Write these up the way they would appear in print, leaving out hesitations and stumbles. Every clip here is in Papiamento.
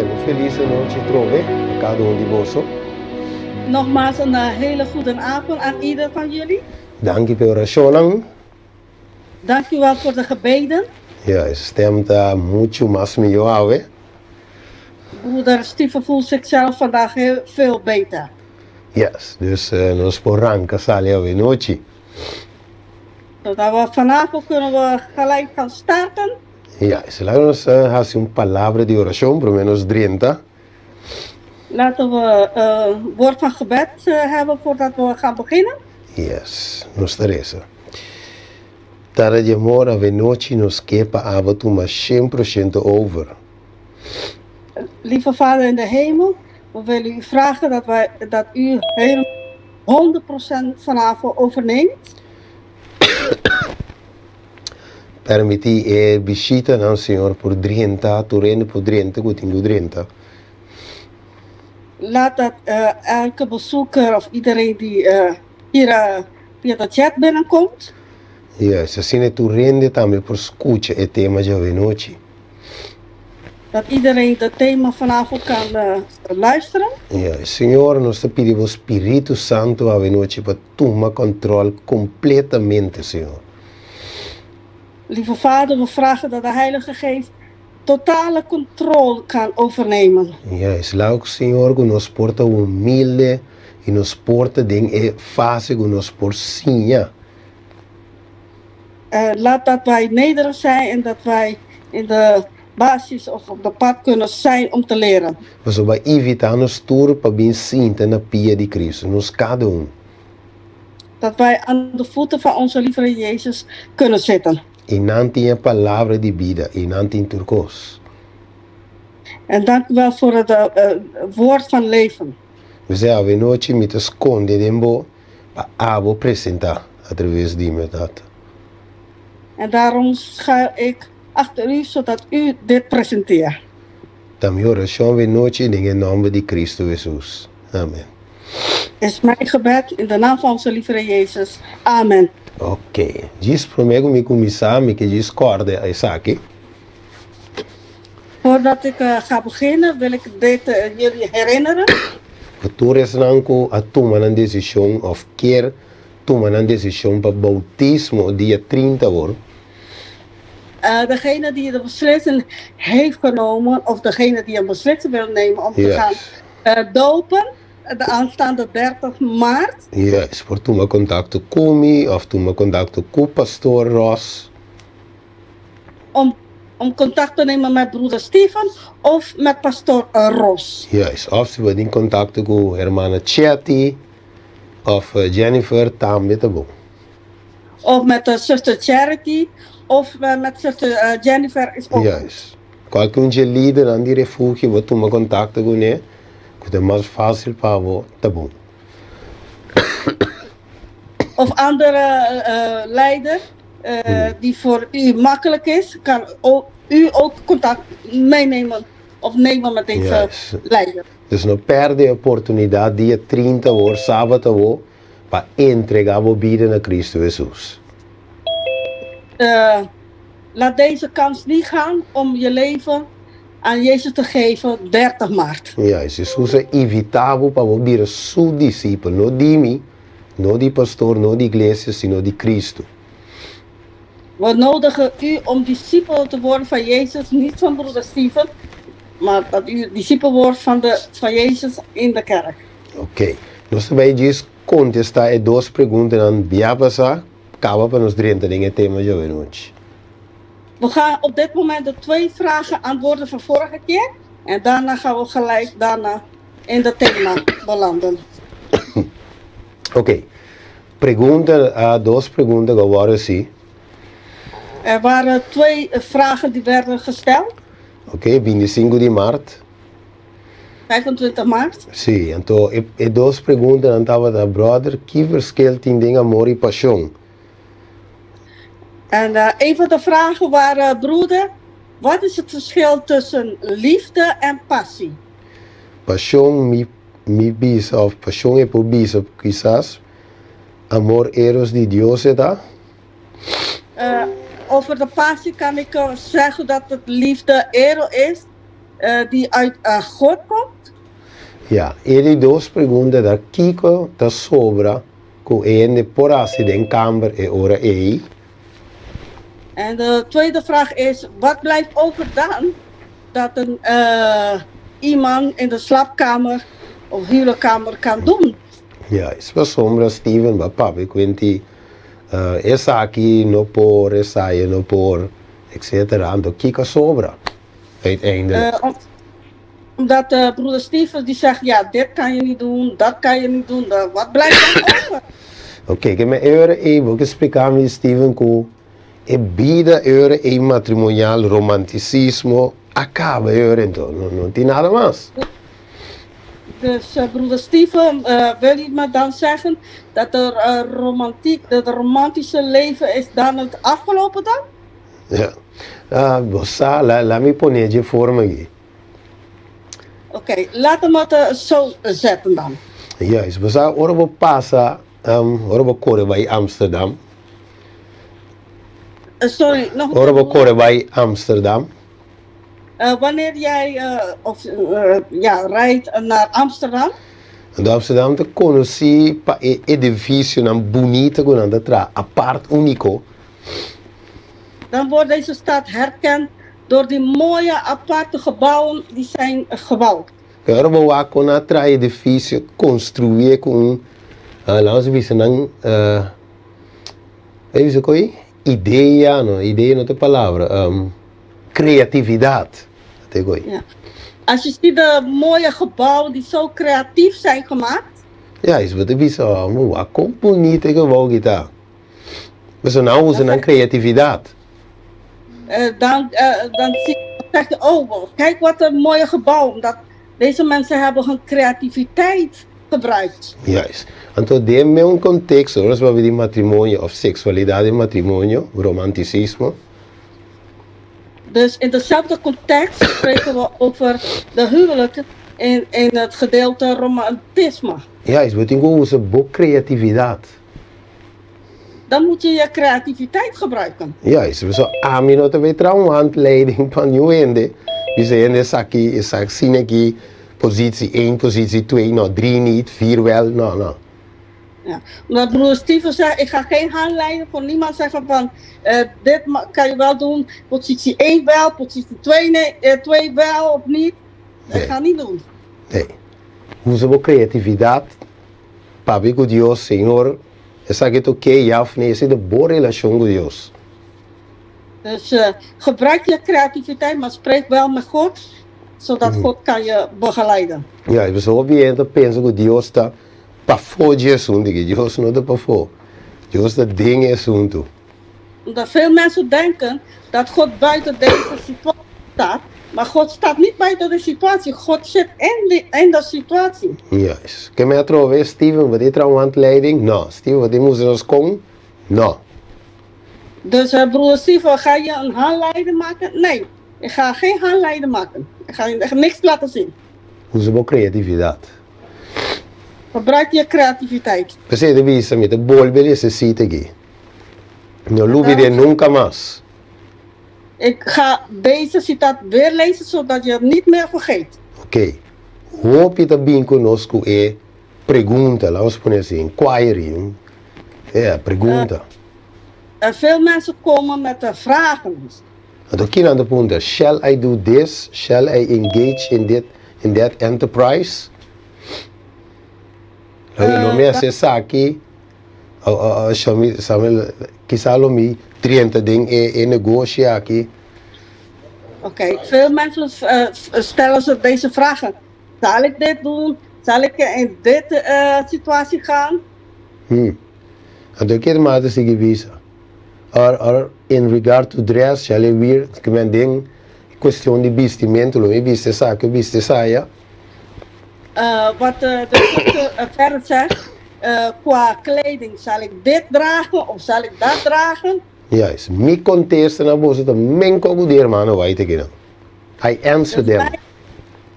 Un felis anochi trobe pa kada un di boso. Nogmaals een hele goeden avond aan ieder van jullie. Danki pa e orashonnan. Dank u wel voor de gebeden. Ja, e stem ta muchu mas mihó awe. Broeder Steven voelt zichzelf vandaag heel veel beter. Yes, dus nos por ranka sali awe nochi. Zodat we vanavond kunnen we gelijk gaan starten. Ja, laat nos hasi un palabra di orashon promé nos drenta. Laten we een woord van gebed hebben voordat we gaan beginnen. Yes, nos ta resa. Tata di amor, avenochi nos ke pa abo tuma shen por shento over. Lieve Vader in de hemel, we willen u vragen dat, wij, dat u helemaal 100% vanavond overneemt. Permití e bishitanan, Señor, por drenta, tur hende por drenta ku tin ku drenta. Laat dat elke bezoeker of iedereen die hier via de chat binnenkomt. Yes, asina tur hende tambe por skucha e tema djawe nochi. Dat iedereen het thema vanavond kan luisteren. Yes, Señor, nos ta pidi bo Spiritu Santu awe nochi pa tuma kòntròl kompletamente, Señor. Lieve Vader, we vragen dat de Heilige Geest totale controle kan overnemen. Yes, laga Señor ku nos por ta humilde i nos por ta den e fase ku nos por siña. Laat dat wij nederig zijn en dat wij in de basis of op de pad kunnen zijn om te leren. Pasobra bo a invitá nos tur pa bin sinta na pia di Kristu, nos kada un. Dat wij aan de voeten van onze lieve Jezus kunnen zitten. Einan tin e palabra di bida, einan tin tur kos. En dank u wel voor het woord van leven. P'esei awe nochi mi ta skonde den bo pa abo presentá atraves di mi, Tata. En daarom schuil ik achter u, zodat u dit presenteert. Ta mi orashon awe nochi den e nòmber di Kristu Hesus. Amen. Is mijn gebed in de naam van onze lieve Jezus. Amen. Ok. Djis promé ku mi kuminsá, mi ke djis kòrda esaki. Voordat ik ga beginnen, wil ik dit jullie herinneren. Pa tur esnan ku a tuma nan desishon òf kier tuma nan desishon pa boutismo dia 30 awor. Degene die de beslissing heeft genomen, of degene die een beslissing wil nemen om te gaan dopen, de aanstaande 30 maart. Yes, por tuma kontakto ku mi òf tuma kontakto ku Pastor Ross. Om contact te nemen met broeder Steven of met pastoor Ross. Juist, òf si bo tin kontakto ku hermana Chetty òf Jennifer tambe ta bon. Of met zuster Charity of met zuster Jennifer is ook goed. Juist. Kualke un dje lidernan di refugio bo tuma kontakto kuné, ku ta mas fásil pa bo, ta bon. Of andere leider die voor u makkelijk is, kan u ook contact meenemen of nemen met deze leider. Dus no pèrdè e oportunidat dia 30 awor, sabat awor, pa entregá bo bida na Kristu Hesus. Laat deze kans niet gaan om je leven aan Jezus te geven 30 maart. Juist, Hesus a invitá bo pa bo bira su disipel, no di mi, no di pastor, no di iglesia, sino di Kristu. We nodigen u om discipel te worden van Jezus, niet van broeder Steven, maar dat u discipel wordt van Jezus in de kerk. Ok. Nos ta bai djis kontestá e dos preguntanan bia pasá, kaba pa nos drenta den e tema djawe nochi. We gaan op dit moment de twee vragen antwoorden van vorige keer en daarna gaan we gelijk daarna in het thema belanden. Ok. Pregunta, dos pregunta ku a wòrdu hasi. Er waren twee vragen die werden gesteld. Ok, 25 di mart. 25 maart. Sí, anto e, e dos preguntanan tabata, brother, ki verschil tin den amor i pashon? En een van de vragen waren, broeder, wat is het verschil tussen liefde en passie? Pashon mi mi bisa òf pashon e por bisa kisas amor eros di Dios e ta. Over de passie kan ik zeggen dat het liefde eros is. Die uit God komt? Ja, e di dos pregunta ta kiko ta sobra ku e hende por hasi den kamber e ora ei? En de tweede vraag is, wat blijft over dan dat een iemand in de slaapkamer of huwelijkkamer kan doen? Juist, pasobra Steven ba papia ku enti esaki no por, esaya no por, etcetera, anto kiko a sobra uiteindelijk? Omdat broeder Steven die zegt, ja, dit kan je niet doen, dat kan je niet doen, wat blijft dan over? Oké, ke men e ora ei bo ke splika mi Steven ku e bida e ora ei matrimonial, romanticismo a kaba e ora ento, no no tin nada mas. Dus broeder Steven, wil je me dan zeggen dat er romantiek, dat het romantische leven is dan het afgelopen dan? Ja. Bo sa, la la mi pone dje forma aki. Oké, laat hem het zo zetten dan. Juist, bo sa ora bo pasa, ora bo kore bai Amsterdam. Sorry, nog een Ora bo keer. kore bai Amsterdam. Wanneer jij of, ja, rijdt naar Amsterdam. Anto Amsterdam ta konosí pa e edifisionan bunita ku nan ta traha, apart, úniko. Dan wordt deze stad herkend door die mooie aparte gebouwen die zijn gebouwd. Pero ora bo wak kon a traha edifisio, konstruí ku un, laat nos bisa nan, e bisa koe? Idea, no, idea no ta e palabra, kreatividat, ta e koe. Ja. Als je ziet de mooie gebouwen die zo creatief zijn gemaakt. Ja, is bo ta bisa, oh, bo wak kon bunita e gebouw aki ta. Pasobra nan usa nan kreatividat. Dan, dan zie, zeg je, oh, kijk wat een mooie gebouw. Omdat deze mensen hebben hun creativiteit gebruikt. Juist. Anto den meun konteksto, ora nos papia di matrimonio òf seksualidat den matrimonio, romantisismo. Dus in dezelfde context spreken we over de huwelijk in het gedeelte romantisme. Juist, bo tin ku usa bo kreatividat. Dan moet je je creativiteit gebruiken. Juist, pasobra ami no ta bay traha un handleiding pa niun hende, bisa hende esaki, esaki, asina aki, positie één, positie twee, no, drie niet, vier wel, no, no. Ja, omdat broer Steven zei, ik ga geen handleiding voor niemand zeggen van, dit kan je wel doen, positie 1 wel, positie 2, nee, 2 wel of niet. Nee. Ik ga niet doen. Nee. Usa bo creatividad, papia cu Dios, Señor, esaki ta oké, ja of nee, esei ta bo relacion cu Dios. Dus gebruik je creativiteit, maar spreek wel met God, zodat God kan je begeleiden. Ja, i pasobra hopi hende ta pensa cu Dios ta pafó dje asuntu aki. Dios no ta pafó. Dios ta den e asuntu. Omdat veel mensen denken dat God buiten deze situatie staat, maar God staat niet buiten de situatie. God zit in de situatie. Juist. Ke mi atrobe, Steven, bo tin traha un handleiding? No. Steven, bo tin mustra nos kon? No. Dus broer Steven, ga je een handleiding maken? Nee, ik ga geen handleiding maken. Ik ga je echt niks laten zien. Usa bo creatividad. Gebruik je creativiteit. P'esei ta bisa mi ta bolbe lesa e cita aki. No lubid'é nunca mas. Ik ga deze citaat weer lezen zodat je het niet meer vergeet. Oké. Hopi ta bin ku nos ku e pregunta, laat ons pone así, inquiry, un ja, pregunta. Veel mensen komen met de vragen. Anto kinan ta punta, Shall I do this? Shall I engage in dit, in that enterprise? Lo mi hasi esaki, kisa lo mi drenta den e negoshi aki. Oké, veel mensen stellen ze deze vragen. Zal ik dit doen? Zal ik in dit situatie gaan? Anto ke mata ta sigui bisa? Or, or in regard to dress, shall I wear, ke men den cuestion di bistimentu, lo mi bisti esaki o bisti esaya. Wat de zuster verder zegt, qua kleding, zal ik dit dragen of zal ik dat dragen? Juist. Mi contesta na boso ta men cu di hermano White aki nan. I answer Dus them.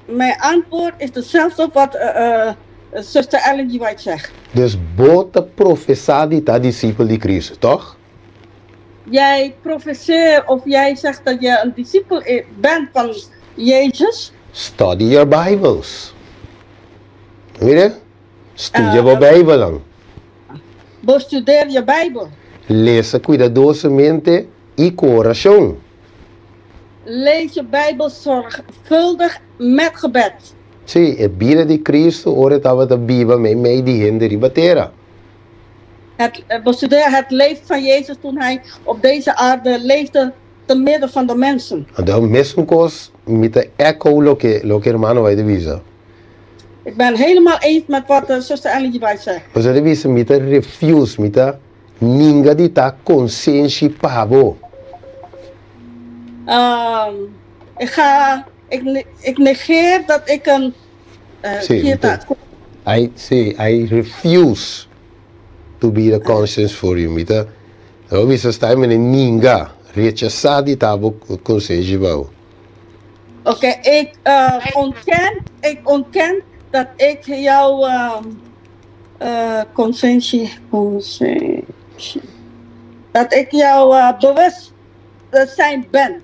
Mijn antwoord is dezelfde wat zuster Ellen G. White zegt. Dus bo ta profesa di ta disipel di Cristo, toch? Jij profeseert of jij zegt dat je een discipel bent van Jezus. Study your Bibles. Mira, studia bo Bijbelnan. Bestudeer je Bijbel. Lesa kuidadosamente i ku orashon. Lees je Bijbel zorgvuldig met gebed. Sí, e bida di Kristu ora e tabata biba meimei di hende riba tera. Het, bestudeer het leven van Jezus toen hij op deze aarde leefde te midden van de mensen. Anto mesun kos mi ta echo loke loke hermano White a bisa. Ik ben helemaal eens met wat de zuster Ellen G. White zegt. Pasobra el a bisa mi ta refuse, mi ta ninga di ta konsenshi pa bo. Ik ga, ik, ik negeer dat ik een, Sí, mi ta, I, sí, I refuse to be the conscience for you. Mi ta, el a bisa sta mi ninga, rechasá di ta bo konsenshi pa bo. Oké, ik ontken, ik ontken dat ik jouw consentie, consentie, dat ik jouw bewust zijn ben.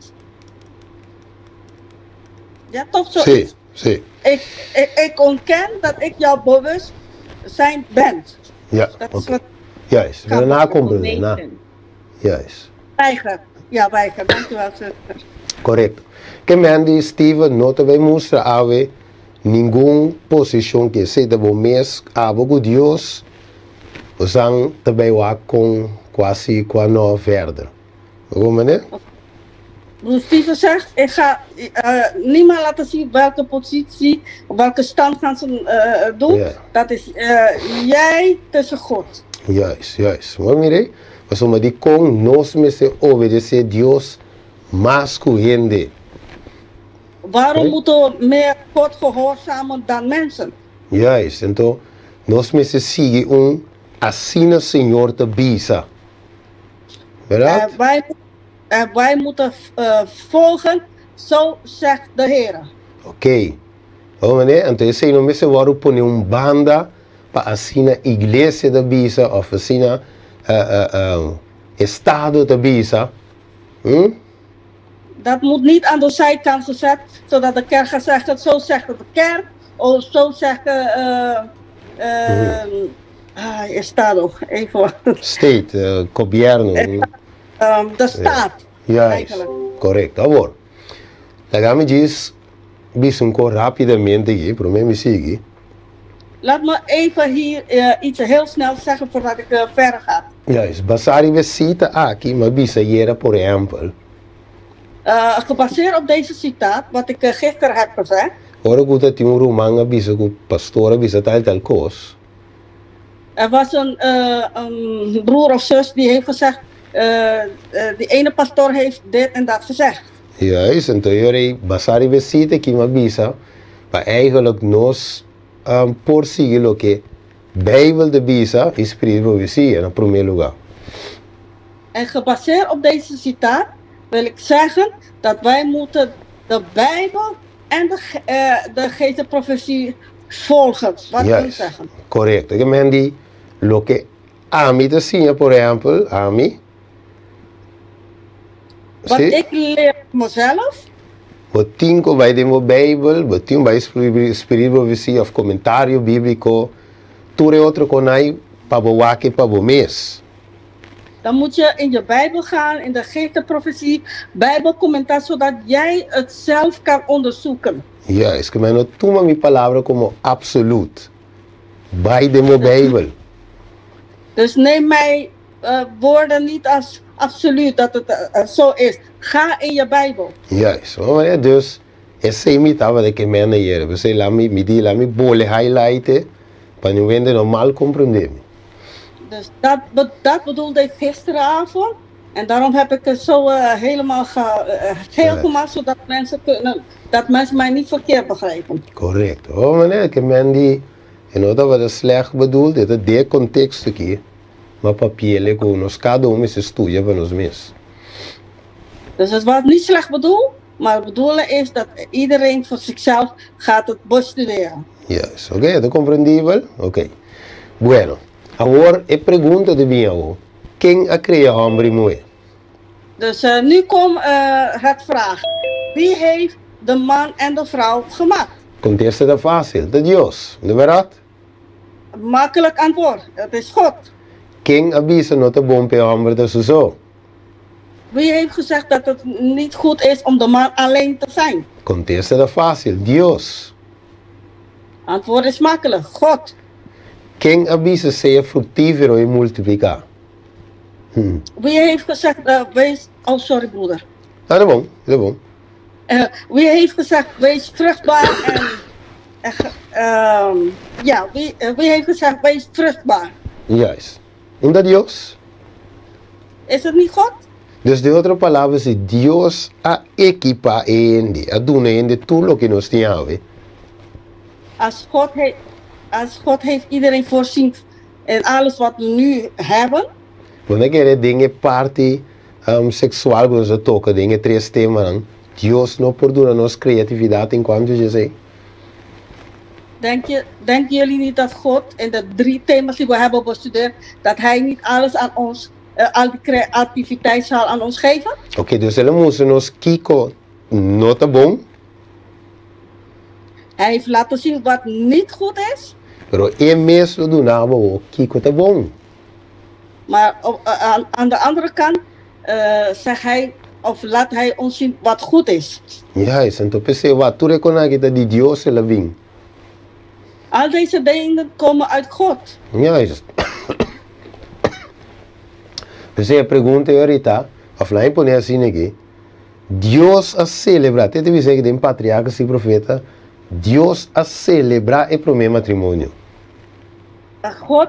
Ja, toch zo? Sí, sí. Ik, ik, ik ontken dat ik jouw bewust zijn ben. Ja, Dat is oké. wat Juist, kan pero na comprende, na. Juist. Weiger. Ja, weiger. Dankjewel, zuster. Correcto. Ke men di Steven no ta bay mustra awe ningun posicion ke esey ta bo mes abo cu Dios bosan ta bay wak con cua si cua no verder. Bo comprende? Broer Steven zegt, ik ga niemand laten zien welke positie, welke stand gaan ze doen. Dat is jij tussen God. Juist, juist. Bo mira, pasobra dikon nos mester obedesé Dios mas ku hende? Waarom moeten we meer God gehoorzamen dan mensen? Juist, anto nos mester sigui un asina Señor ta bisa. Berdad? Wij, wij moeten volgen, zo zegt de Heer. Oké. Bo mane, anto esei no mester wòrdu pone un banda pa asina iglesia ta bisa òf asina estado ta bisa. Hm? Dat moet niet aan de zijkant gezet, zodat de kerk gaat zeggen, zo zegt de kerk, of zo zegt de ah, estado, even wachten. State, gobierno. De staat, Juist, eigenlijk. correcto. Awor, laga mi djis bisa un ko rapidamente aki, prome mi sigui. Laat me even hier iets heel snel zeggen voordat ik verder ga. Juist, basá riba e sita aki, mi a bisa ayera por ehempel. Gebaseerd op deze citaat, wat ik gisteren heb gezegd. Ora ku ta tin un ruman a bisa ku pastor a bisa tal tal kos. Er was een, een broer of zus die heeft gezegd, die ene pastoor heeft dit en dat gezegd. Juist, anto e ora ei basá riba e sita aki mi a bisa pa eigenlijk nos por sigui loke Bijbel ta bisa i Spiritu Profesia na promé lugá. En gebaseerd op deze citaat wil ik zeggen dat wij moeten de Bijbel en de, de geest de profetie volgen. Wat wil Juist, zeggen. korekto. Ke men di loke ami ta siña, por ehèmpel, ami. Wat Sí. ik leer mezelf. Bo tin ku bai den bo Beibel, bo tin bai spiritu profesia òf komentario bíbliko, tur e otro konai pa bo wak e pa bo mes. Dan moet je in je Bijbel gaan, in de geest de profetie, Bijbelcommentaar, zodat jij het zelf kan onderzoeken. Juist, ku mi no tuma mi palabra komo absoluut. Bai den bo Beibel. Dus neem mijn woorden niet als absoluut dat het zo is. Ga in je Bijbel. Juist, bo manera dus esei mi tabata ke mende ayera, p'esei la mi mi di la mi bole highlight e pa niun hende no mal komprende mi. Dus dat, dat bedoelde ik gisteravond. En daarom heb ik het zo helemaal ge, geel gemaakt, zodat mensen, kunnen, dat mensen mij niet verkeerd begrijpen. Correcto. Bo manera ke men di e no tabata slecht bedoeld, e ta den e contexto aki. Ma papiele ku nos kada un mester studia pa nos mes. Dus het was niet slecht bedoeld, maar het bedoelen is dat iedereen voor zichzelf gaat het bestuderen. Juist, oké, e ta komprendibel? Oké. Bueno, awor e pregunta ta bin awor, ken a krea hòmber i muhé? Dus nu komt het vraag, wie heeft de man en de vrouw gemaakt? Kontesta ta fásil, ta Dios, no bèrdat? Makkelijk antwoord, het is God. Ken a bisa no ta bon pa e hòmber ta su so? Wie heeft gezegd dat het niet goed is om de man alleen te zijn? Kontesta ta fásil, Dios. Antwoord is makkelijk, God. Ken a bisa sea fruktífero i multipliká? Wie heeft gezegd, wees... Oh, sorry broeder. Ah, ta bon, ta bon. Wie heeft gezegd, wees vruchtbaar en... en ja, wie heeft gezegd, wees vruchtbaar? Juist. Unda Dios? Is het niet God? Dus den otro palabra si Dios a ekipá e hende, a duna e hende tur loke nos tin awe. Als God he, als God heeft iedereen voorzien in alles wat we nu hebben. Bo ta kere den e parti seksual ku nos a toka den e tres temanan, Dios no por duna nos kreatividat en kuantu djesei? Denk je, denken jullie niet dat God in de drie thema's die we hebben bestudeerd, dat Hij niet alles aan ons, al die creativiteit zal aan ons geven? Oké, dus el a mustra nos kiko no ta bon. Hij heeft laten zien wat niet goed is. Pero e mes lo duna bo awor kiko ta bon. Maar op, aan, aan de andere kant zegt hij, of laat hij ons zien wat goed is. Juist, anto p'esei wak tur e konaki ta di Dios el a bin. Al deze dingen komen uit God. Juist. P'esei e pregunta e ora ta, of laat mi pone asina aki, Dios a celebra, te ta bisa aki den Patriarcas y Profeta, Dios a celebra e prome matrimonio. God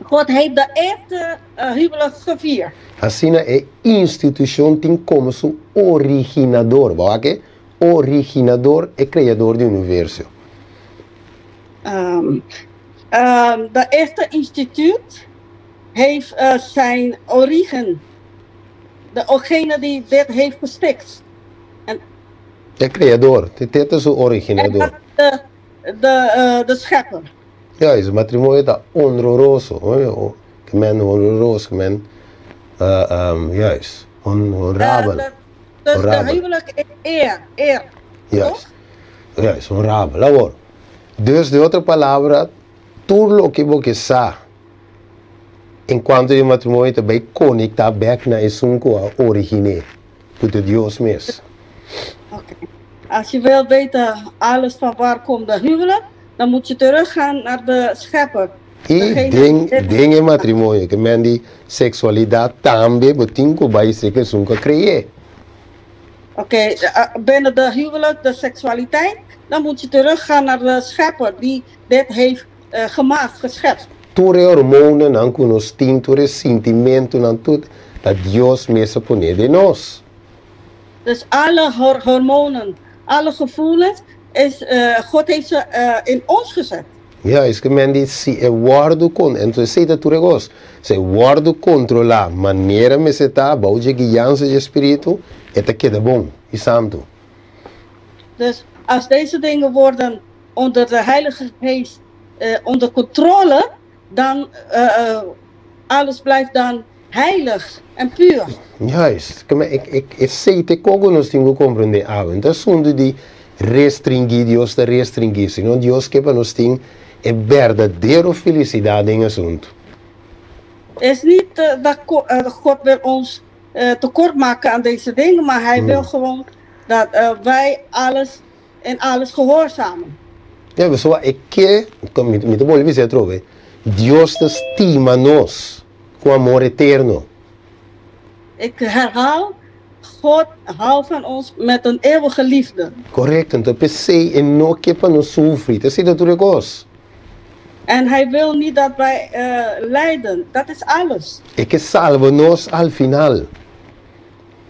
God heeft de eerste huwelijk gevierd. Asina e institucion tin como su originador, bo wak e? Originador, e creador di universo. De eerste instituut heeft zijn origen, degene die dit heeft gesticht. En E creador, te ta su originador. En de schepper. Juist, matrimonio ta honroroso, ke men honroroso, ke men, juist, honrabel. Dus de huwelijk is eer, eer, Juist, juist, honrabel. Awor, dus den otro palabra, tur loke bo ke sa en cuanto di matrimonio ta bay conecta bek na esun cu a originé, cu ta Dios mes. Oké. Als je wilt weten alles van waar komt de huwelijk, dan moet je teruggaan naar de schepper. I den den e matrimonio ke men di seksualidat tambe bo tin ku bai seka esun ku a kre'é. Oké, binnen de huwelijk, de seksualiteit, dan moet je teruggaan naar de schepper die dit heeft gemaakt, geschept. Tur e hormonennan ku nos tin, tur e sintimentunan, tur ta Dios mes a pone den nos. Dus alle hormonen, alle gevoelens, is, God heeft ze in ons gezet. Ja, es ke men di si e wòrdu kon, enton esei ta tur e kos, si e wòrdu kontrolá manera mester ta bou dje guiansa dje Spiritu, e ta keda bon i santu. Dus als deze dingen worden onder de Heilige Geest onder controle, dan alles blijft dan heilig en puur. Juist. Ke men, e, e, esei ta e kos ku nos tin ku komprendé awe. No ta asuntu di restringí, Dios ta restringí, sino Dios ke pa nos tin e berdadero felisidat den asuntu. Is niet dat God wil ons tekort maken aan deze dingen, maar hij wil gewoon dat wij alles in alles gehoorzamen. Ja, pasobra e ke, mi mi ta bolbe bisa atrobe, Dios ta stima nos ku amor eterno. Ik herhaal, God houdt van ons met een eeuwige liefde. Korekto, anto p'esei e no ke pa nos sufri, ta esei ta tur e kos. En hij wil niet dat wij lijden, dat is alles. E ke salba nos al final.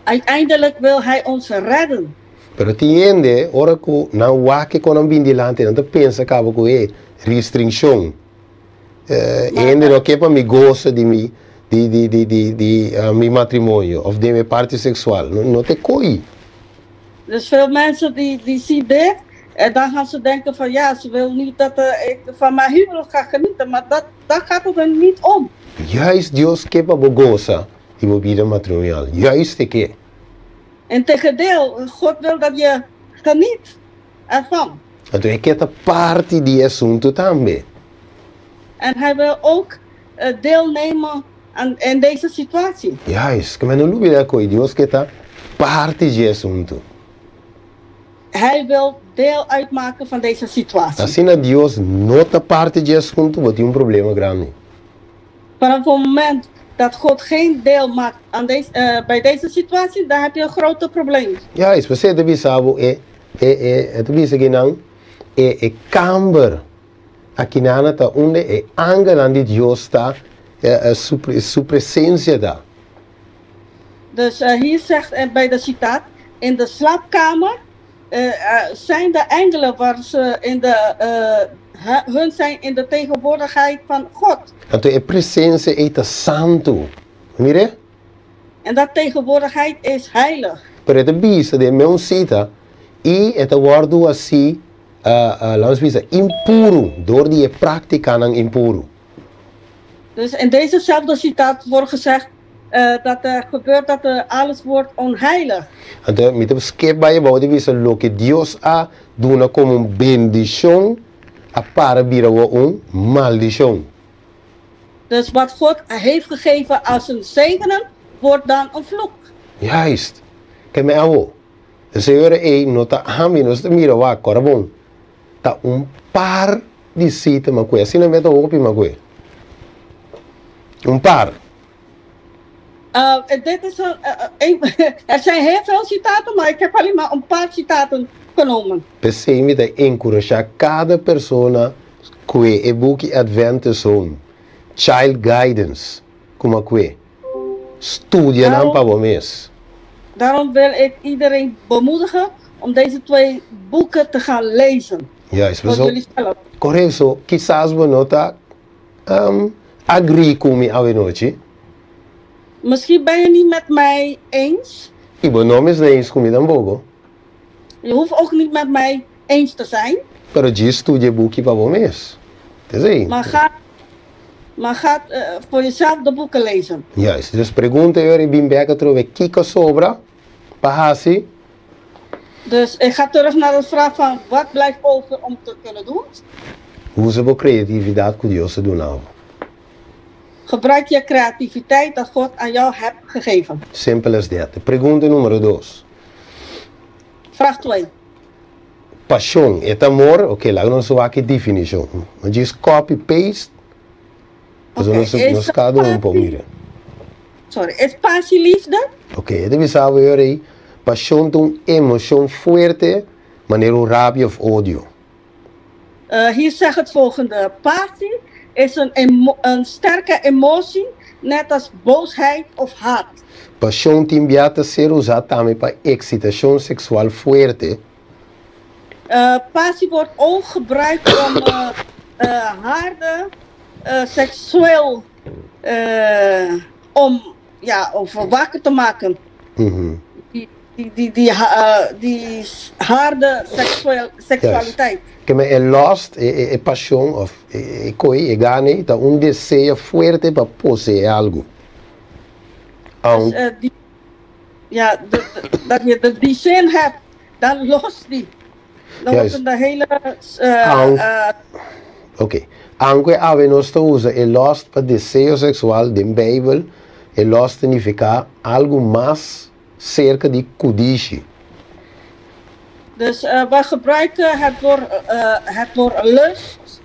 Uiteindelijk wil hij ons redden. Pero tin hende, ora ku nan wak e kon nan bin dilanti, nan ta pensa kaba ku e restringshon. E hende no ke pa mi gosa di mi di di di di di mi matrimonio of den mi parti seksual. No no ta e koi. Dus veel mensen die die zien dit en dan gaan ze denken van ja, ze wil niet dat ik van mijn huwelijk ga genieten, maar dat, daar gaat het er niet om. Juist Dios ke pa bo gosa di bo bida matrimonial. Juist e ke. Integendeel, God wil dat je Geniet ervan. Anto e ke ta parti di e asuntu tambe. En hij wil ook deelnemen aan in deze situatie. Juist, ke men no lubida koe Dios ke ta parti dje asuntu. Hij wil deel uitmaken van deze situatie. Asina Dios no ta parti dje asuntu, bo tin un problema grandi. Vanaf het moment dat God geen deel maakt aan deze, bij deze situatie, dan heb je een grote probleem. Juist, p'esei e ta bisa bo e e e e ta bisa kinan e e kamber akinana ta unda e angelnan di Dios ta e su su presencia ta. Dus hier zegt bij de citaat, in de slaapkamer zijn de engelen waar ze in de, hun zijn in de tegenwoordigheid van God. Anto e presencia ei ta santu. Mire? En dat tegenwoordigheid is heilig. Pero e ta bisa den meun cita, i e ta wordu hasi, laat nos bisa, impuru door di e practicanan impuru. Dus in dezezelfde citaat wordt gezegd dat er gebeurt dat er alles wordt onheilig. Anto mi ta skip bai abou di bisa loke Dios a duna komo un bendishon a para bira awor un maldishon. Dus wat God heeft gegeven als een zegenen wordt dan een vloek. Juist. Ke mi awo. E señora ei no ta ami nos ta mira wak ora bon. Ta un par di sita makue. Asina mi ta hopi makue. Un par. Dit is een, een, er zijn heel veel citaten, maar ik heb alleen maar een paar citaten genomen. P'esei mi ta enkurashá kada persona kue e buki Adventist Home, Child Guidance, kuma kue. Studia nan pa bo mes. Daarom wil ik iedereen bemoedigen om deze twee boeken te gaan lezen. Juist, Voor jullie zelf. Correcto, so kisas bo no ta agree ku mi awenochi. Misschien ben je niet met mij eens. I bo no mes eens ku mi tampoko. Je hoeft ook niet met mij eens te zijn. Pero djis studia e buki pa bo mes. T'esei. Maar ga, maar ga voor jezelf de boeken lezen. Juist. Dus pregunta e ora i bin bek atrobe kiko sobra pa hasi. Dus ik ga terug naar de vraag van wat blijft over om te kunnen doen. Usa bo creatividad cu Dios a duna bo. Gebruik je creativiteit dat God aan jou hebt gegeven. Simpel as dat. Pregunta numero dos. Vraag twee. Pasion, e ta amor? Ok, laga nos wak e definicion. No djis copy paste, pasobra nos nos cada un por mira. Sorry, es passie liefde? Ok, e ta bisa bo ora ei, pasion ta un emocion fuerte manera un rabia of odio. Hier zegt het volgende, passie is een een sterke emotie, net als boosheid of haat. Pasion tin bia ta ser usa tambe pa excitacion sexual fuerte. Passie wordt ook gebruikt om harde seksueel om, ja, of wakker te maken. Die, die, die, die, die harde seksueel, seksualiteit. Ke men e lust, e, e, e pasion of e, e koi, e gana ei, ta un deseo fuerte pa poseé algu. Dus, die, ja, de, dat je de, die zin hebt, dan los die. Dan wordt het de hele. Oké. Aunke awe nos ta usa e lust pa deseo seksual den Beibel, e lust ta nifiká algu mas serka di kudishi. Dus we gebruiken het woord, het woord lust.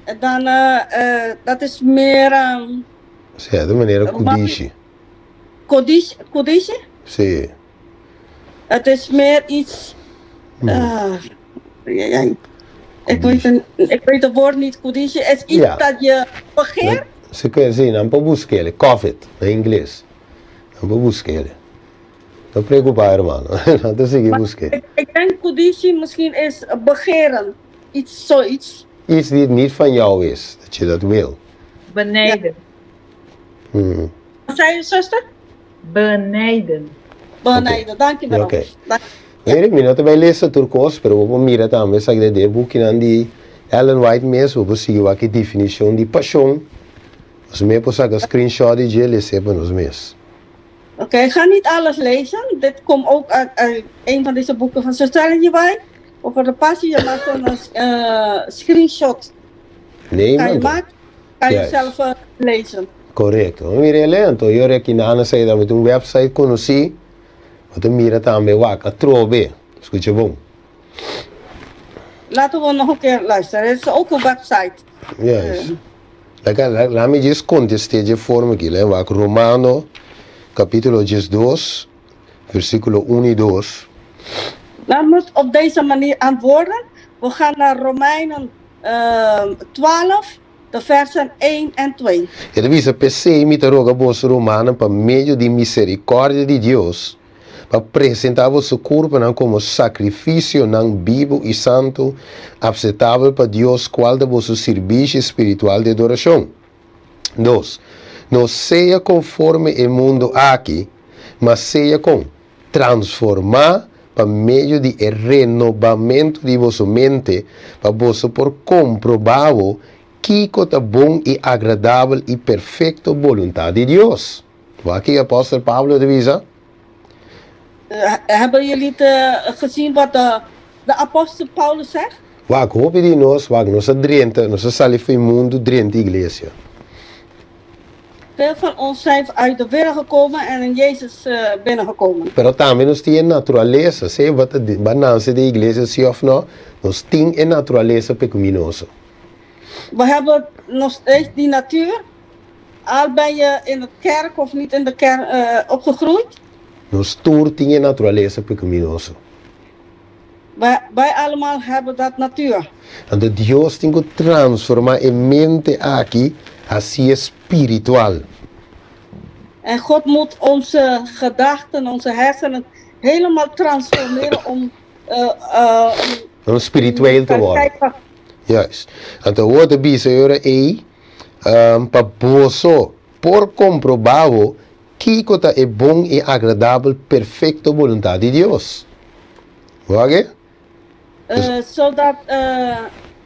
En dan, dat is meer. Sí, ta manera kudishi. Kodishi? Kodishi? Sí. Het is meer iets. Ja, ja, ik, weet een, ik weet het woord niet. Kodishi is iets dat je begeert. Si ke si, nan por busk'el. Covet, na ingles. Nan por busk'el. No preocupa, hermano. Nan ta sigui busk'el. Ik, ik denk kodishi misschien is begeren. Iets, zoiets. Iets die niet van jou is, dat je dat wil. Benijden. Wat zei je, zuster? Benijden. Benijden, dankjewel. Oké. Mira, mi no ta bai lesa tur kos, pero bo por mira tambe esaki den e bukinan di Ellen White mes, bo por sigui wak e definishon di pashon. Nos mes por saka screenshot di dje, les'é pa nos mes. Oké, ik ga niet alles lezen. Dit komt ook uit een van deze boeken van Zuster Ellen White. Over de passie. Je maakt een screenshot. Nee, Kan je man. maken. Kan je Juist. zelf lezen. Korekto. Mira lento. Yo aki nan a duna un website konosí. Bo mira tambe wak atrobe. Skucha bon. Laten we nog een keer luisteren. Het is ook een website. Yes. Laga mi djis kontest'é di forma aki, ne? Wak Romano, kapítulo 2, versíkulo 1 i 2. Laten we het op deze manier antwoorden. We gaan naar Romeinen 12, de versen 1 en 2. E ta bisa, P'esei mi ta roga boso rumannan pa medio di miserikòrdia di Dios, pa presentá boso kurpanan komo sakrifisionan bibu i santu, aseptabel pa Dios, kual ta boso servisio spiritual di adorashon. 2. No sea konforme e mundu aki, ma sea kon transformá pa medio di renobamentu di boso mente, pa boso por komprobá kiko ta bon i agradabel i perfekto boluntat di Dios. Wak apòstel Pablo ta bisa? Hebben jullie het gezien wat de apostel Paulus zegt? Wak hopi di nos, wak nos a drenta, nos a sali for di mundu drenta iglesia. Veel van ons zijn uit de wereld gekomen en in Jezus binnengekomen. Pero tambe nos tin naturalesa, sea bo a nase den iglesia si òf no, nos tin e naturalesa pekaminoso. We hebben nog steeds die natuur. Al ben je in de kerk of niet in de kerk opgegroeid. Nos tur tin e naturalesa pekaminoso. Wij allemaal hebben dat natuur. Anto Dios tin ku transformá e mente aki, hasié spiritual. En God moet onze gedachten, onze hersenen helemaal transformeren om Om spiritual te worden. Juist. Anto e ta bisa ora ei pa boso por komprobá kiko ta e bon i agradabel perfekto boluntat di Dios. Oké? Zodat,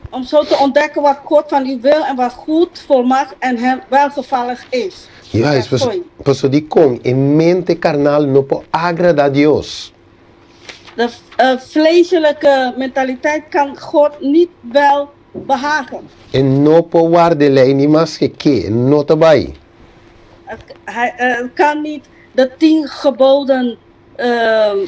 om zo te ontdekken wat God van u wil en wat goed, volmaakt en hem welgevallig is. Juist, Sorry. Paso di kon e mente karnal no por agradá Dios. De vleeselijke mentaliteit kan God niet wel behagen. E no por warda lei ni maske ki, no ta bai. Hij kan niet de 10 geboden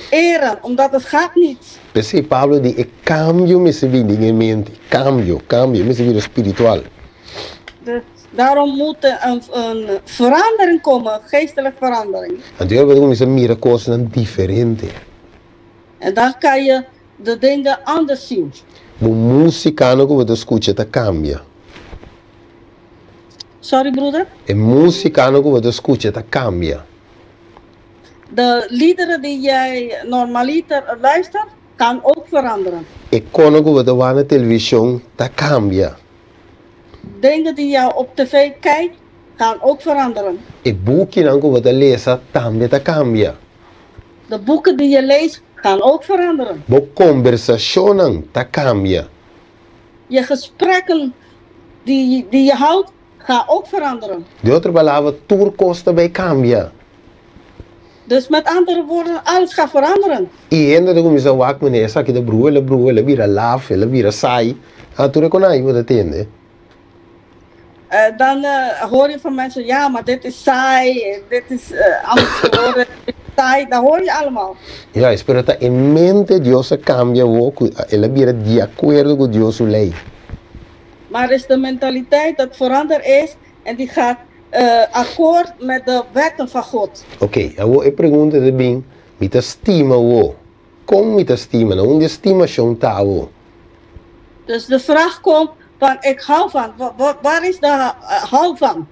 eren, omdat het gaat niet. P'esei Pablo di e kambio mester bin den mente, kambio, kambio, mester bin spiritual. Dus daarom moet er een verandering komen, geestelijke verandering. Anto bo ta kuminsá mira kosnan diferente. En dan kan je de dingen anders zien. E músikanan ku bo ta skucha ta kambia. Sorry, broeder. E músikanan ku bo ta skucha ta kambia. De liederen die jij normaliter luistert, kan ook veranderen. E kosnan ku bo ta wak na televishon ta kambia. Dingen die jou op tv kijkt, gaan ook veranderen. E bukinan ku bo ta lesa tambe ta kambia. De boeken die je leest, gaan ook veranderen. Bo kombersashonnan ta kambia. Je gesprekken die je houdt, gaan ook veranderen. Den otro palabra, tur kos ta bai kambia. Dus met andere woorden, alles gaat veranderen. I hende ta kuminsá wak manera, esaki ta brua, el a brua, el a bira laf, el a bira saai. Ah, tur kos ei, bo ta tende. Dan hoor je van mensen, ja, maar dit is saai, dit is anders geworden, dit is saai. Dat hoor je allemaal. Ja, pero ta e mente Dios a kambia bo, el a bira di akuerdo ku Dios su lei. Maar is de mentaliteit dat veranderd is en die gaat akkoord met de wetten van God. Ok, awor e pregunta ta bin, mi ta stima awor. Kon mi ta stima? Na unda stimashon ta awor? Dus de vraag komt van ik hou van, waar is de hou van?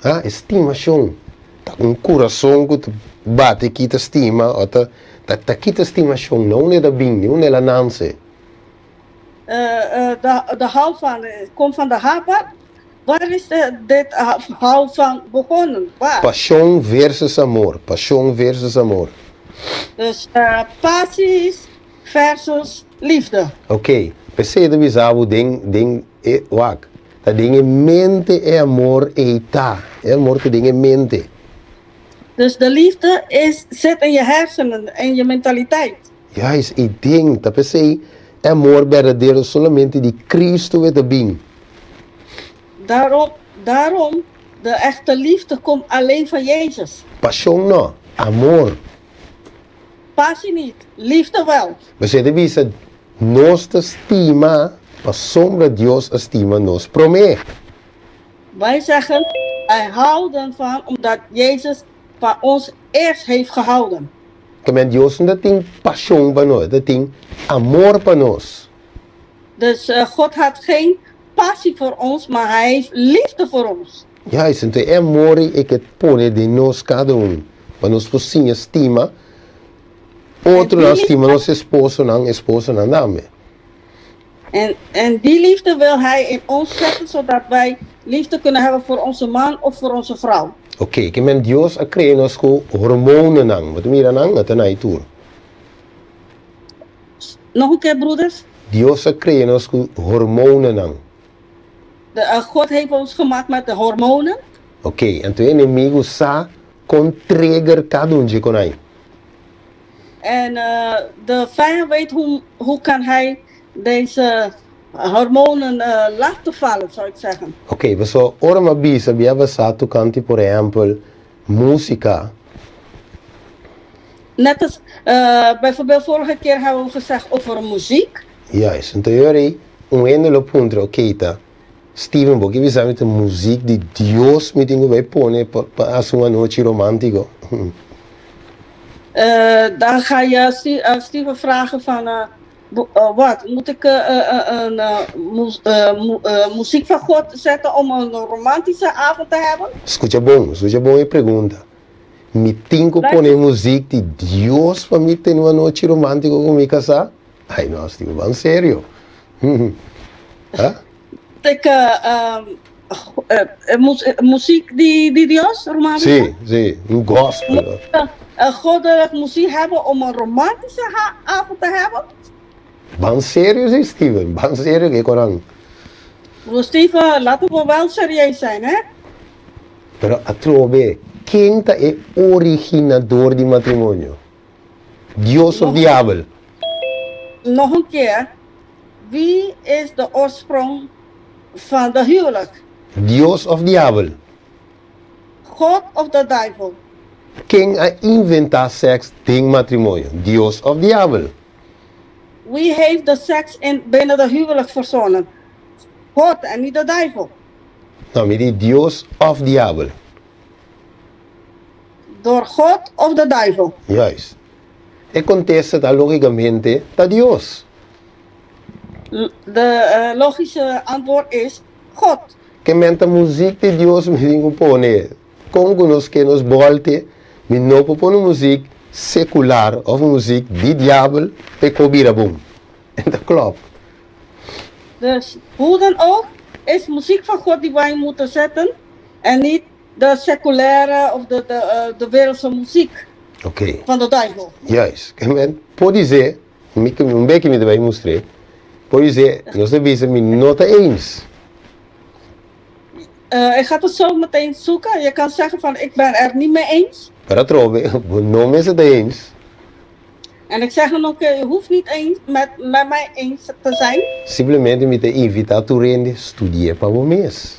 Ah, stimashon. Ta un kurason ku ta bate ku ta stima, o ta ku ta stimashon, na unda e ta bin, unda el a nase. De hou van komt van de hart. Waar is dit hou van begonnen? Waar? Pashon versus amor. Pashon versus amor. Dus passies versus liefde. Ok. P'esei ta bisa bo den e wak. Ta den e mente e amor ei ta. E amor ta den e mente. Dus de liefde is, zit in je hersenen, in je mentaliteit. Juist, i den ta p'esei e amor berdadero solamente di Cristo e ta bin. Daarom, daarom, de echte liefde komt alleen van Jezus. Pashon no, amor. Passie niet, liefde wel. P'esei ta bisa, nos ta stima pasobra Dios a stima nos promé. Wij zeggen, wij houden van omdat Jezus van ons eerst heeft gehouden. Ke men Dios no ta tin pashon pa nos, e ta tin amor pa nos. Dus God had geen passie voor ons, maar Hij heeft liefde voor ons. Juist, enton e amor ei e ke pone den nos kada un, pa nos por siña stima otronan, stima nos esposonan, esposanan tambe. En, en die liefde wil Hij in ons zetten, zodat wij liefde kunnen hebben voor onze man of voor onze vrouw. Ok, ke men Dios a krea nos ku hormonenan. Bo ta mira nan? Nan ta na e tur. Nog een keer, broeders? Dios a krea nos ku hormonenan. De, God heeft ons gemaakt met de hormonen. Ok, anto e enemigu sa kon trigger kada un dje konai. En de vijand weet hoe, hoe kan hij deze hormonen laten vallen, zou ik zeggen. Ok, paso ora mi a bisa bia basá tokante por ehèmpel músika. Net als, bijvoorbeeld vorige keer hebben we gezegd over muziek. Juist, enton yo rei un hende lo puntra, ok ta Steven bo ke bisa mi ta muzik di Dios mi tin ku bai pone pa pa hasi un anochi romántiko? Dan ga je Steven vragen van wat, moet ik een muziek van God zetten om een romantische avond te hebben? Skucha bon, skucha bon e pregunta. Mi tin ku pone muzik di Dios pa mi tene un anochi romántiko ku mi kasá? Ai no, Steven, ban serio. Ha? Ik, muziek di, di Dios, romantische? Sí, sí, un gospel. Moet ik een goddelijk muziek hebben om een romantische avond te hebben? Ban serio sí, Steven, ban serio ke koran. Broer Steven, laten we wel serieus zijn, hè? Pero atrobe, ken ta e originador di matrimonio? Dios of diabel? Nog een keer, wie is de oorsprong van de huwelijk? Dios of diabel? God of de duivel? Ken a inventá sèks den matrimonio, Dios of diabel? Wie heeft de seks in binnen de huwelijk verzonnen? God en niet de duivel. No, mi di Dios of diabel. Door God of de duivel? Juist. E kontesta ta logikamente ta Dios. De logische antwoord is God. Ke men ta muzik di Dios mi tin ku pone. Kon ku nos ke nos bolte, mi no por pone muzik sekular of muzik di diabel pa e ko bira bon. E ta klòp. Dus hoe dan ook is muziek van God die wij moeten zetten en niet de seculaire of de, de, de wereldse muziek Oké. van de duivel. Juist. Ke men podisé, mi ke un beki mi ta bai mustr'é, podisé nos ta bisa mi no ta eens. Ik ga het zo meteen zoeken. Je kan zeggen van ik ben er niet mee eens. Pero atrobe, bo no mester ta eens. En ik zeg dan ook, je hoeft niet eens met, met mij eens te zijn. Simplemente mi ta invitá tur hende studi'é pa bo mes.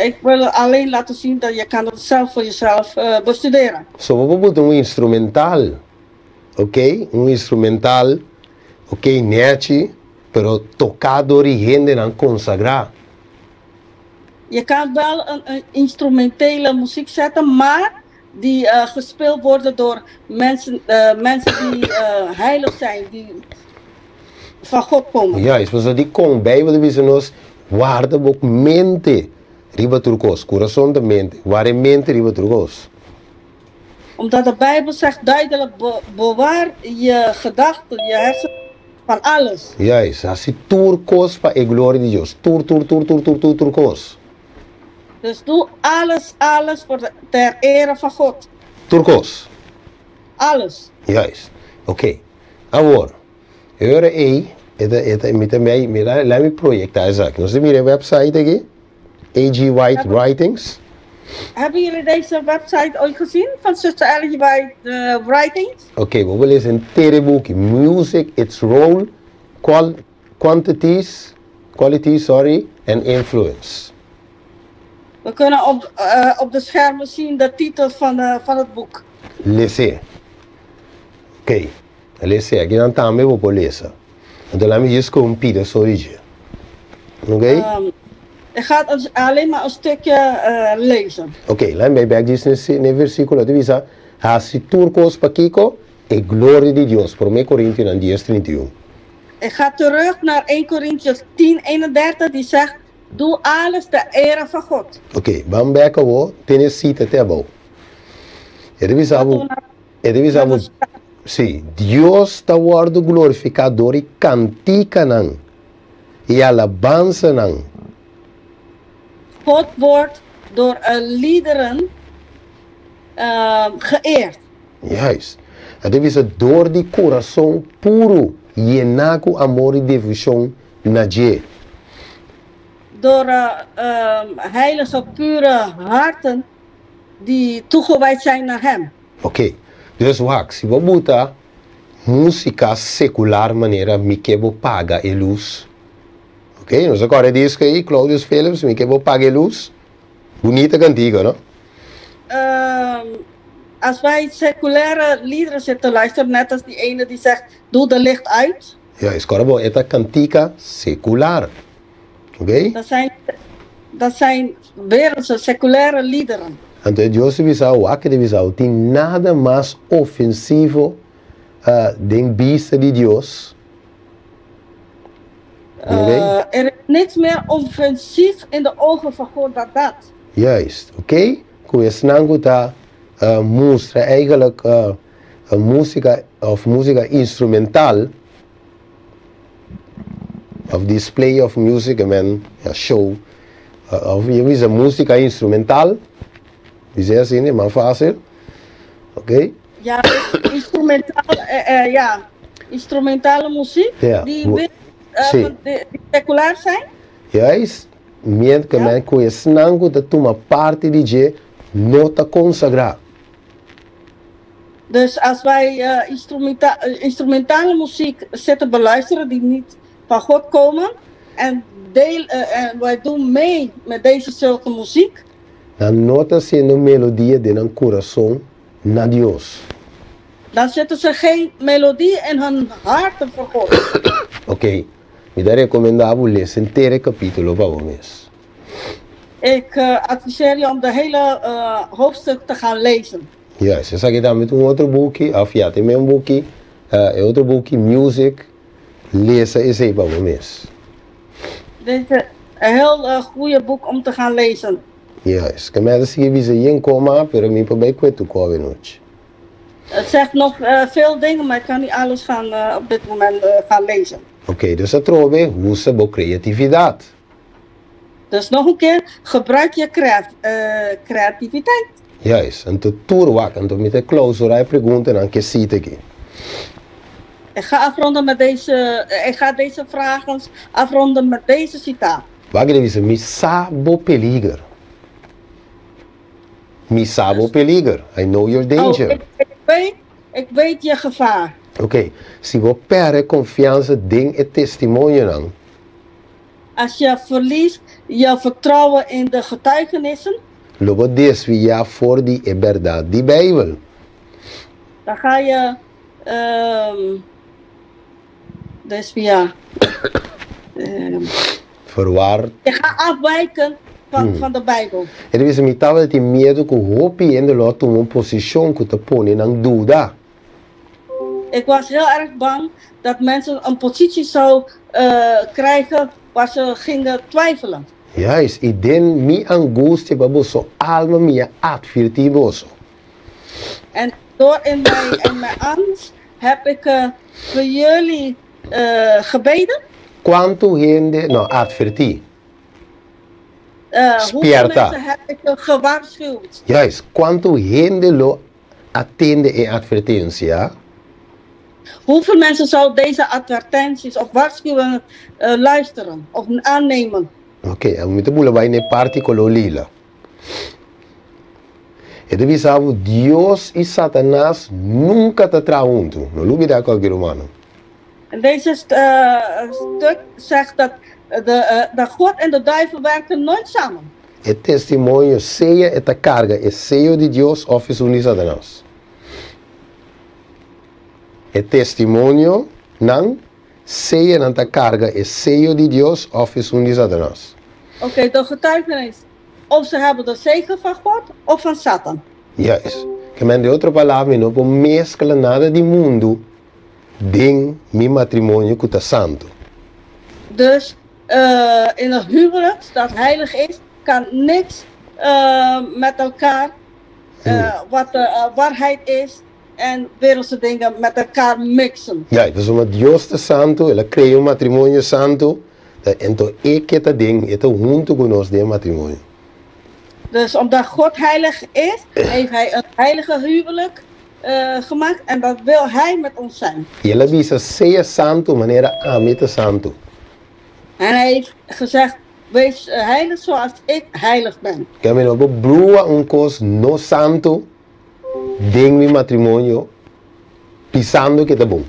Ik wil alleen laten zien dat je kan het zelf voor jezelf bestuderen. So bo por buta un instrumental, ok, un instrumental, ok, nechi, pero toká dor di hendenan konsagrá. Je kan wel een, een instrumentele muziek zetten, maar die gespeeld worden door mensen, mensen die heilig zijn, die van God komen. Juist, pasobra dikon Bijbel ta bisa nos, Warda bo mente riba tur kos. Kurason ta mente. Warda e mente riba tur kos. Omdat de Bijbel zegt duidelijk, bewaar je gedachten, je hersenen van alles. Juist, hasi tur kos pa e gloria di Dios. Tur, tur, tur, tur, tur, tur, tur kos. Dus doe alles, alles voor de, ter ere van God. Tur kos. Alles. Juist. Oké. Awor, e ora ei, e ta, e ta, mi ta mei, mira, laat mi proyecta esaki. Nos ta mira e website aki, A.G. White Writings. Hebben jullie deze website ooit gezien van Zuster Ellen G. White Writings? Oké, we willen eens henter e buki. Music, its role, qual quantities, quality, sorry, and influence. We kunnen op, op de schermen zien de titel van, van het boek. Les'é. Oké, les'é. Aki nan tambe bo por lesa. Anto laat mi djis ku un pida sorry dje. Oké? Ik ga het alleen maar een stukje lezen. Oké, laat mi bai bek djis n'e versíkulo. Ta bisa, Hasi tur kos pa kiko? E gloria di Dios. Promé Korintionan dies trinta i un. Ik ga terug naar 1 Korintiërs 10, 31, die zegt, Doe alles ter ere van God. Oké, ban bek awor, tene sita te abou. E ta bisa bo, e ta bisa bo, sí, Dios ta wòrdu glorifiká dor di kantikanan i alabansanan. God wordt door liederen geëerd. Juist. E ta bisa dor di kurason puru, yená ku amor i devoshon na dje. Door heilige, pure harten die toegewijd zijn naar Hem. Oké, dus wak, si bo buta músika sekular manera Mi ke bo paga e lus. Oké, nos a kòrda e disko ei, Claudius Philips, Mi ke bo paga e lus. Bunita kantika, no? Als wij seculaire liederen zitten luisteren, net als die ene die zegt, doe de licht uit. Juist, kòrda bo, e ta kantika sekular. Oké? Dat zijn, dat zijn wereldse, seculaire liederen. Anto e Dios di bisa, wak di bisa, tin nada mas ofensivo den bista di Dios. Oké? Er is niks meer offensief in de ogen van God dan dat. Juist, oké? Ku esnan ku ta mustra eigenlijk músika of músika instrumental of display of music, I mean, ja, show, of je bisa músika instrumental, bisa asina, mas fácil, oké? Ja, instrumentaal, ja, instrumentale muziek die, die seculair zijn. Juist, mient ku men ku esnan ku ta tuma parti di dje no ta konsagrá. Dus als wij instrumentale muziek zitten beluisteren die niet van God komen en, deel, en wij doen mee met deze zulke muziek. Nan no ta hasiendo melodia den nan kurason na Dios. Dan zetten ze geen melodie in hun harten voor God. Oké, mi ta rekomendá bo lesa henter e kapítulo pa bo mes. Ik adviseer je om de hele hoofdstuk te gaan lezen. Juist, esaki tambe ta un otro buki, of ya tin men buki, e otro buki Music, lesa esei pa bo mes. Dit is een heel goeie boek om te gaan lezen. Juist, ke mester sigui bisa yen koma, pero mi por bai kue tu kobe nochi. Het zegt nog veel dingen, maar ik kan niet alles gaan, op dit moment gaan lezen. Oké, dus atrobe, usa bo creatividad. Dus nog een keer, gebruik je creativiteit. Juist, anto tur wak, anto mi ta clausura e preguntanan ke sita aki. Ik ga afronden met deze, ik ga deze vragen afronden met deze citaat. Wak e ta bisa, Mi sa bo peliger. Mi sa bo peliger. I know your danger. Oh, ik, ik weet, ik weet je gevaar. Oké, si bo perde konfiansa den e testimonionan. Als je verliest je vertrouwen in de getuigenissen. Lo bo desviá for di e bèrdat di Beibel. Dan ga je desviá. Verwar. Je gaat afwijken van, van de Bijbel. E ta bisa, Mi tabata tin miedu ku hopi hende lo a tuma un posishon ku ta pone nan duda. Ik was heel erg bang dat mensen een positie zou krijgen waar ze gingen twijfelen. Juist, i den mi angustia pa boso alma mi a atvirtí boso. En door in mijn, in mijn angst heb ik voor jullie gebeden. Kuantu hende, no, atvertí. Hoeveel Spierta. mensen heb ik gewaarschuwd? Juist, kuantu hende lo atende e atvertensia? Hoeveel mensen zou deze advertenties of waarschuwingen luisteren of aannemen? Oké, mi ta bula bai na e parti koló lila. E ta bisa bo Dios i Satanas nunka ta traha huntu. No lubida kualke rumano. En deze stuk zegt dat de, dat God en de duivel werken nooit samen. E testimonio sea e ta karga e seyo di Dios òf esun di Satanas. E testimonionan sea nan ta karga e seyo di Dios òf esun di Satanas. Oké, de getuigenis, of ze hebben de zegen van God of van Satan. Juist. Ke men den otro palabra mi no por meskla nada di mundu den mi matrimonio ku ta santu. Dus in een huwelijk dat heilig is, kan niks met elkaar wat de waarheid is en wereldse dingen met elkaar mixen. Ja, pasobra Dios ta santu, el a krea un matrimonio santu, ento e ke ta den, e ta huntu ku nos den e matrimonio. Dus omdat God heilig is, heeft hij een heilige huwelijk gemaakt en dat wil hij met ons zijn. I el a bisa, Sea santu manera ami ta santu. En hij heeft gezegd, Wees heilig zoals ik heilig ben. Ke mi no por brua un kos no santu den mi matrimonio pisando ke ta bon.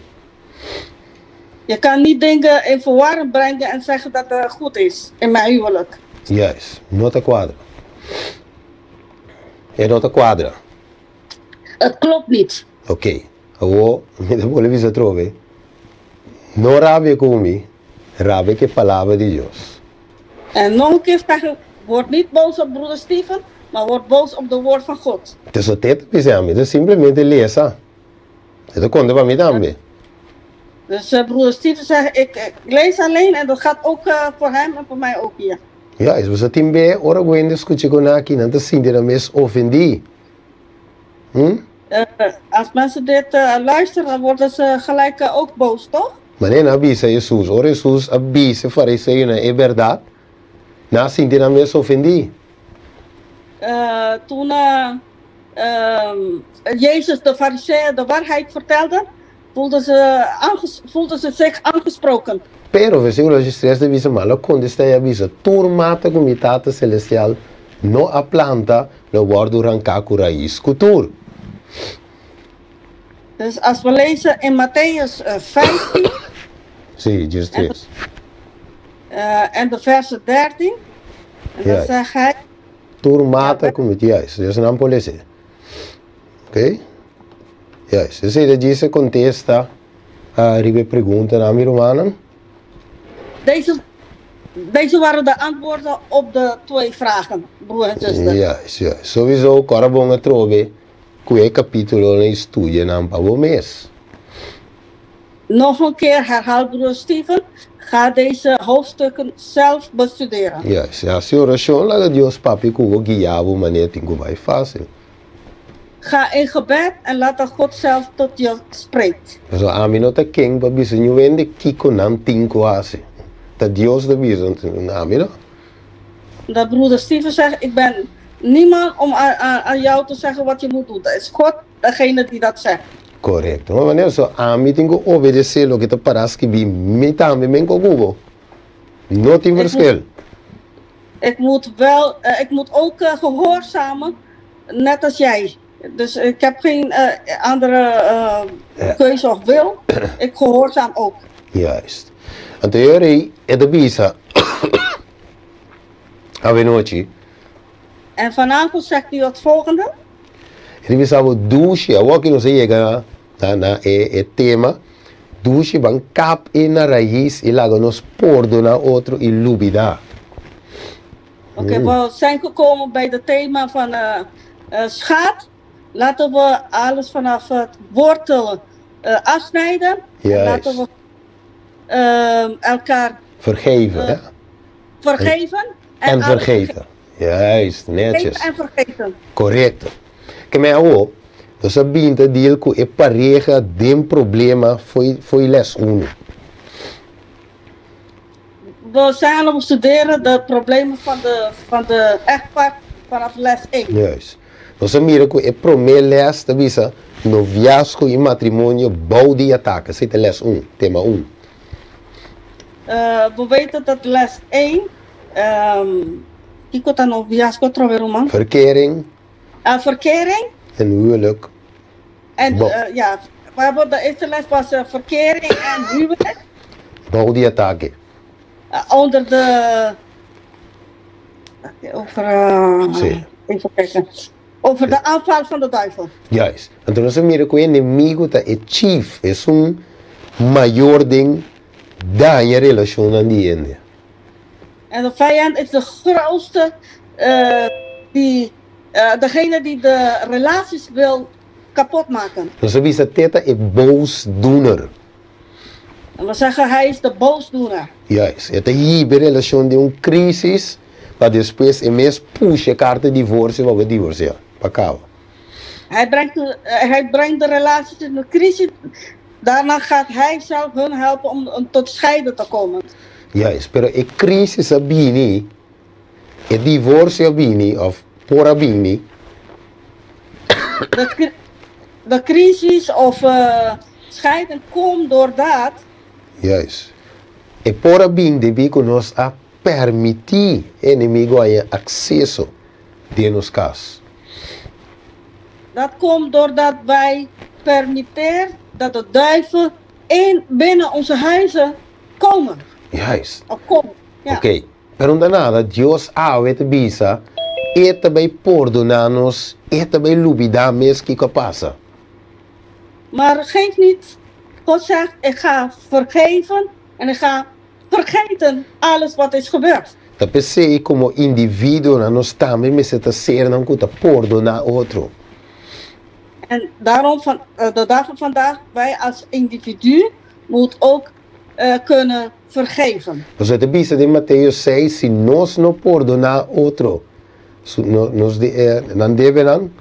Je kan niet dingen in verwarring brengen en zeggen dat het goed is in mijn huwelijk. Juist, no ta kuadra. E no ta kuadra. Het klopt niet. Oké, awor mi ta bolbe bisa atrobe, no rabia ku mi, rabia ku e Palabra di Dios. En nog een keer zeggen, word niet boos op broeder Steven, maar word boos op de woord van God. Te so te ta bisa mi, ta simplemente lesa. E ta konta pa mi tambe. Dus broeder Steven zegt, ik lees alleen en dat gaat ook voor hem en voor mij ook hier. Ja, es boso tin be ora ku hende skucha ku nan aki, nan ta sinti nan mes ofendí. Hm? Als mensen dit luisteren, dan worden ze gelijk ook boos, toch? Manera nan a bisa Hesus, ora Hesus a bisa e fariseonan e bèrdat, nan a sinti nan mes ofendí. Toen Jezus de fariseeën de waarheid vertelde, voelden ze, voelden ze zich aangesproken. Pero, versíkulo diestres ta bisa, Ma lo kontestá i a bisa, Tur mata ku mi Tata Selestial no a planta lo wòrdu ranká ku rais ku tur. Dus as we lezen in Matteüs 15. Sí, diestres. En de verse 13. En dan zegt hij. Tur mata ku mi, juist, dus nan por lese. Oké? Juist, esei ta djis e kontesta riba e preguntanan, mi rumannan. Deze, deze waren de antwoorden op de twee vragen, broer en zuster. Juist, juist. Sowieso kòrda bon atrobe ku e kapítulonan i studianan pa bo mes. Nog een keer herhaalt broer Steven, ga deze hoofdstukken zelf bestuderen. Juist, hasi orashon, laga Dios papia ku bo, guia bo manera tin ku bai fásil. Ga in gebed en laat dat God zelf tot je spreekt. Pasobra ami no ta ken pa bisa niun hende kiko nan tin ku hasi. Ta Dios ta bisa, ami no. Dat broeder Steven zegt, ik ben niemand om aan jou te zeggen wat je moet doen. Dat is God degene die dat zegt. Korekto. Ma wanneer so ami tin ku obedesé loke ta pará skibí, mi tambe men ku bo. No tin verschil. Ik moet wel, ik moet ook gehoorzamen, net als jij. Dus ik heb geen andere keuze of wil. Ik gehoorzaam ook. Juist. Anto e ora ei e ta bisa awenochi. En vanavond zegt hij het volgende. E ta bisa bo dushi, awor ki nos a yega na na e e tema, dushi ban kap e na rais i laga nos pordona otro i lubida. Oké, we zijn gekomen bij het thema van schaad. Laten we alles vanaf het wortel afsnijden. En laten we elkaar Vergeven, hè? Vergeven. En alles vergeten. Juist, netjes. Vergeven en vergeten. Korekto. Ke men awo, nos a bin ta deal ku e pareha den problema fo'i fo'i les unu. We zijn aan het bestuderen de problemen van de echtpaar vanaf les 1. Juist. Nos a mira ku e promé les ta bisa noviazgo i matrimonio bou di atake. Esei ta les un, tema un. Bo weten dat les 1, kiko ta noviazgo atrobe ruman? Verkering. Verkering. En huwelijk. En ja, we hebben de eerste les was verkering en huwelijk. Bou di atake. Onder de. Over. Sí. Even kijken. Over de aanval van de duivel. Juist. Anto nos a mira ku e enemigo ta e chief, esun mayor den daña relashonnan di hende. En de vijand is de grootste, die, degene die de relaties wil kapot maken. Nos a bisa te ta e boosdoener. En we zeggen hij is de boosdoener. Juist. E ta hiba e relashon den un crisis pa despues e mes pusha e karta divorsio pa bo divorsia, pa kaba. Hij brengt de, hij brengt de relaties in de crisis. Daarna gaat hij zelf hun helpen om tot scheiden te komen. Juist, pero e crisis a bini, e divorcio a bini of por a bini. De crisis of scheiden komt doordat. Juist. E por a bin debí ku nos a permití e enemigo haña akseso den nos kas. Dat komt doordat wij permiteer dat de duivel in binnen onze huizen komen. Juist. Of komt. Ja. Oké. Pero no ta nada, Dios awe ta bisa, E ta bai pordoná nos, E ta bai lubidá mes kiko a pasa. Maar geeft niet. God zegt, ik ga vergeven en ik ga vergeten alles wat is gebeurd. Ta p'esei komo individuonan nos tambe mester ta sernan ku ta pordoná otro. En daarom van de dag van vandaag, wij als individu moet ook kunnen vergeven. Pasobra e ta bisa den Mateo seis, si nos no pordoná otro su nos nan debenan.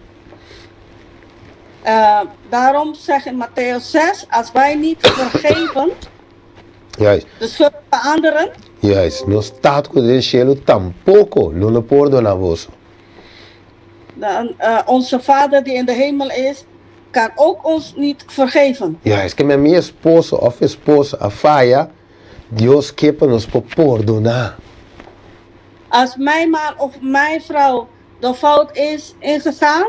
Daarom zegt in Mateo 6, als wij niet vergeven Juist. de schuld van anderen. Juist. Nos Tata ku ta den shelu tampoko lo no pordoná boso. Dan onze Vader die in de hemel is, kan ook ons niet vergeven. Juist. Ke men mi esposo òf esposa a faya, Dios ke pa nos por pordoná. Als mijn man of mijn vrouw de fout is ingegaan,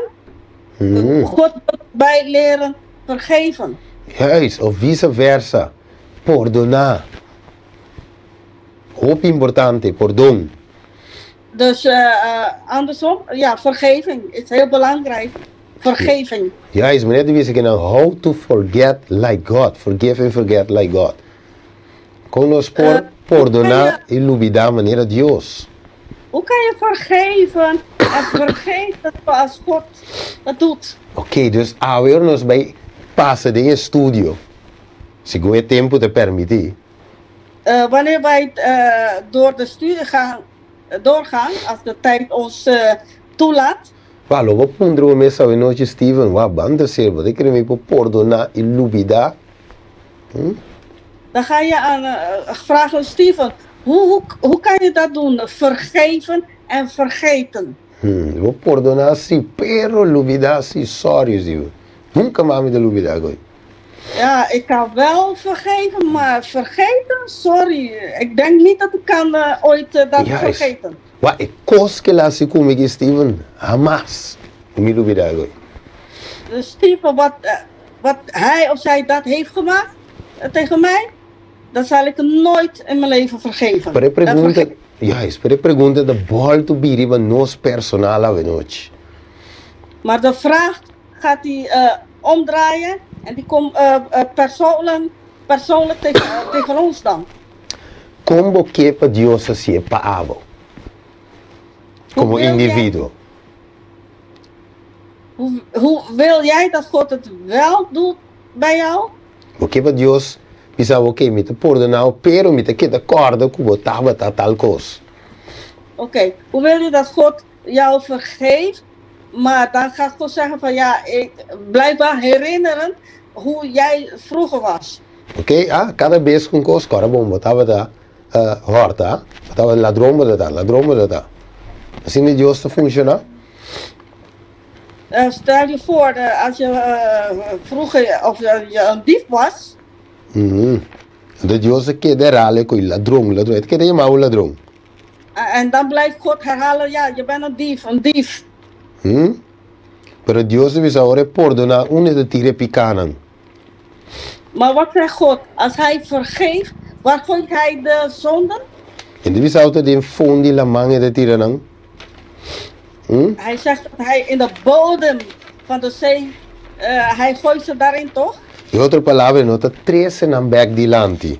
God wil wij leren vergeven. Juist, of vice versa, pordoná. Hopi importante, pordon. Dus andersom, ja, vergeving is heel belangrijk. Vergeving. Juist, meneer de bisa kinan how to forget like God, forgive and forget like God. Kon nos por pordoná i lubidá manera Dios? Hoe kan je vergeven en vergeten zoals God dat doet? Oké, dus awe ora nos bai pasa den e studio, segun e tempu ta permití. Wanneer wij door de studie gaan, doorgaan, als de tijd ons toelaat. Wak, lo bo puntra bo mes awe nochi, Steven, wak, ban ta ser, bo ta kere mi por pordoná i lubidá? Hm? Dan ga je aan vragen, Steven, hoe, hoe, hoe kan je dat doen? Vergeven en vergeten. Hm, bo pordoná si, pero lubidá si, sorry, Steven. Nunka mas mi ta lubidá koe. Ja, ik kan wel vergeven, maar vergeten, sorry. Ik denk niet dat ik kan ooit dat Juist. vergeten. Wak, e kos ke el a hasi ku mi ki, Steven, hamas mi lubidá koe. Dus Steven, wat, wat hij of zij dat heeft gemaakt tegen mij, dat zal ik nooit in mijn leven vergeven. Pero e pregunta, juist, pero e pregunta ta bòltu bira riba nos personal awenochi. Maar de vraag gaat die omdraaien en die komt persoonlijk, persoonlijk tegen ons dan. Kon bo ke pa Dios hasié pa abo komo individuo? Hoe, hoe wil jij dat God het wel doet bij jou? Bo ke pa Dios bisa bo, oké, mi ta pordoná bo, pero mi ta keda kòrda ku bo tabata tal kos. Oké, hoe wil je dat God jou vergeeft, maar dan gaat God zeggen van ja, ik blijf wel herinneren hoe jij vroeger was. Oké, ah, kada bes ku un kos kòrda bon, bo tabata hòrta, bo tabata ladron bo ta, ladron bo ta. Asina Dios ta funshoná? Stel je voor, als je vroeger of je een dief was. Anto Dios a keda herhal e ku ladron, ladron. E ta keda yama bo ladron. En dan blijft God herhalen, ja, je bent een dief, een dief. Pero Dios ta bisa ora e pordoná unda e ta tira e pikánan? Maar wat zegt God? Als Hij vergeeft, waar gooit Hij de zonden? E ta bisa ota den fon di laman e ta tira nan? Hm? Hij zegt dat Hij in de bodem van de zee, Hij gooit ze daarin toch? Den otro palabra, e no ta trese nan bèk dilanti.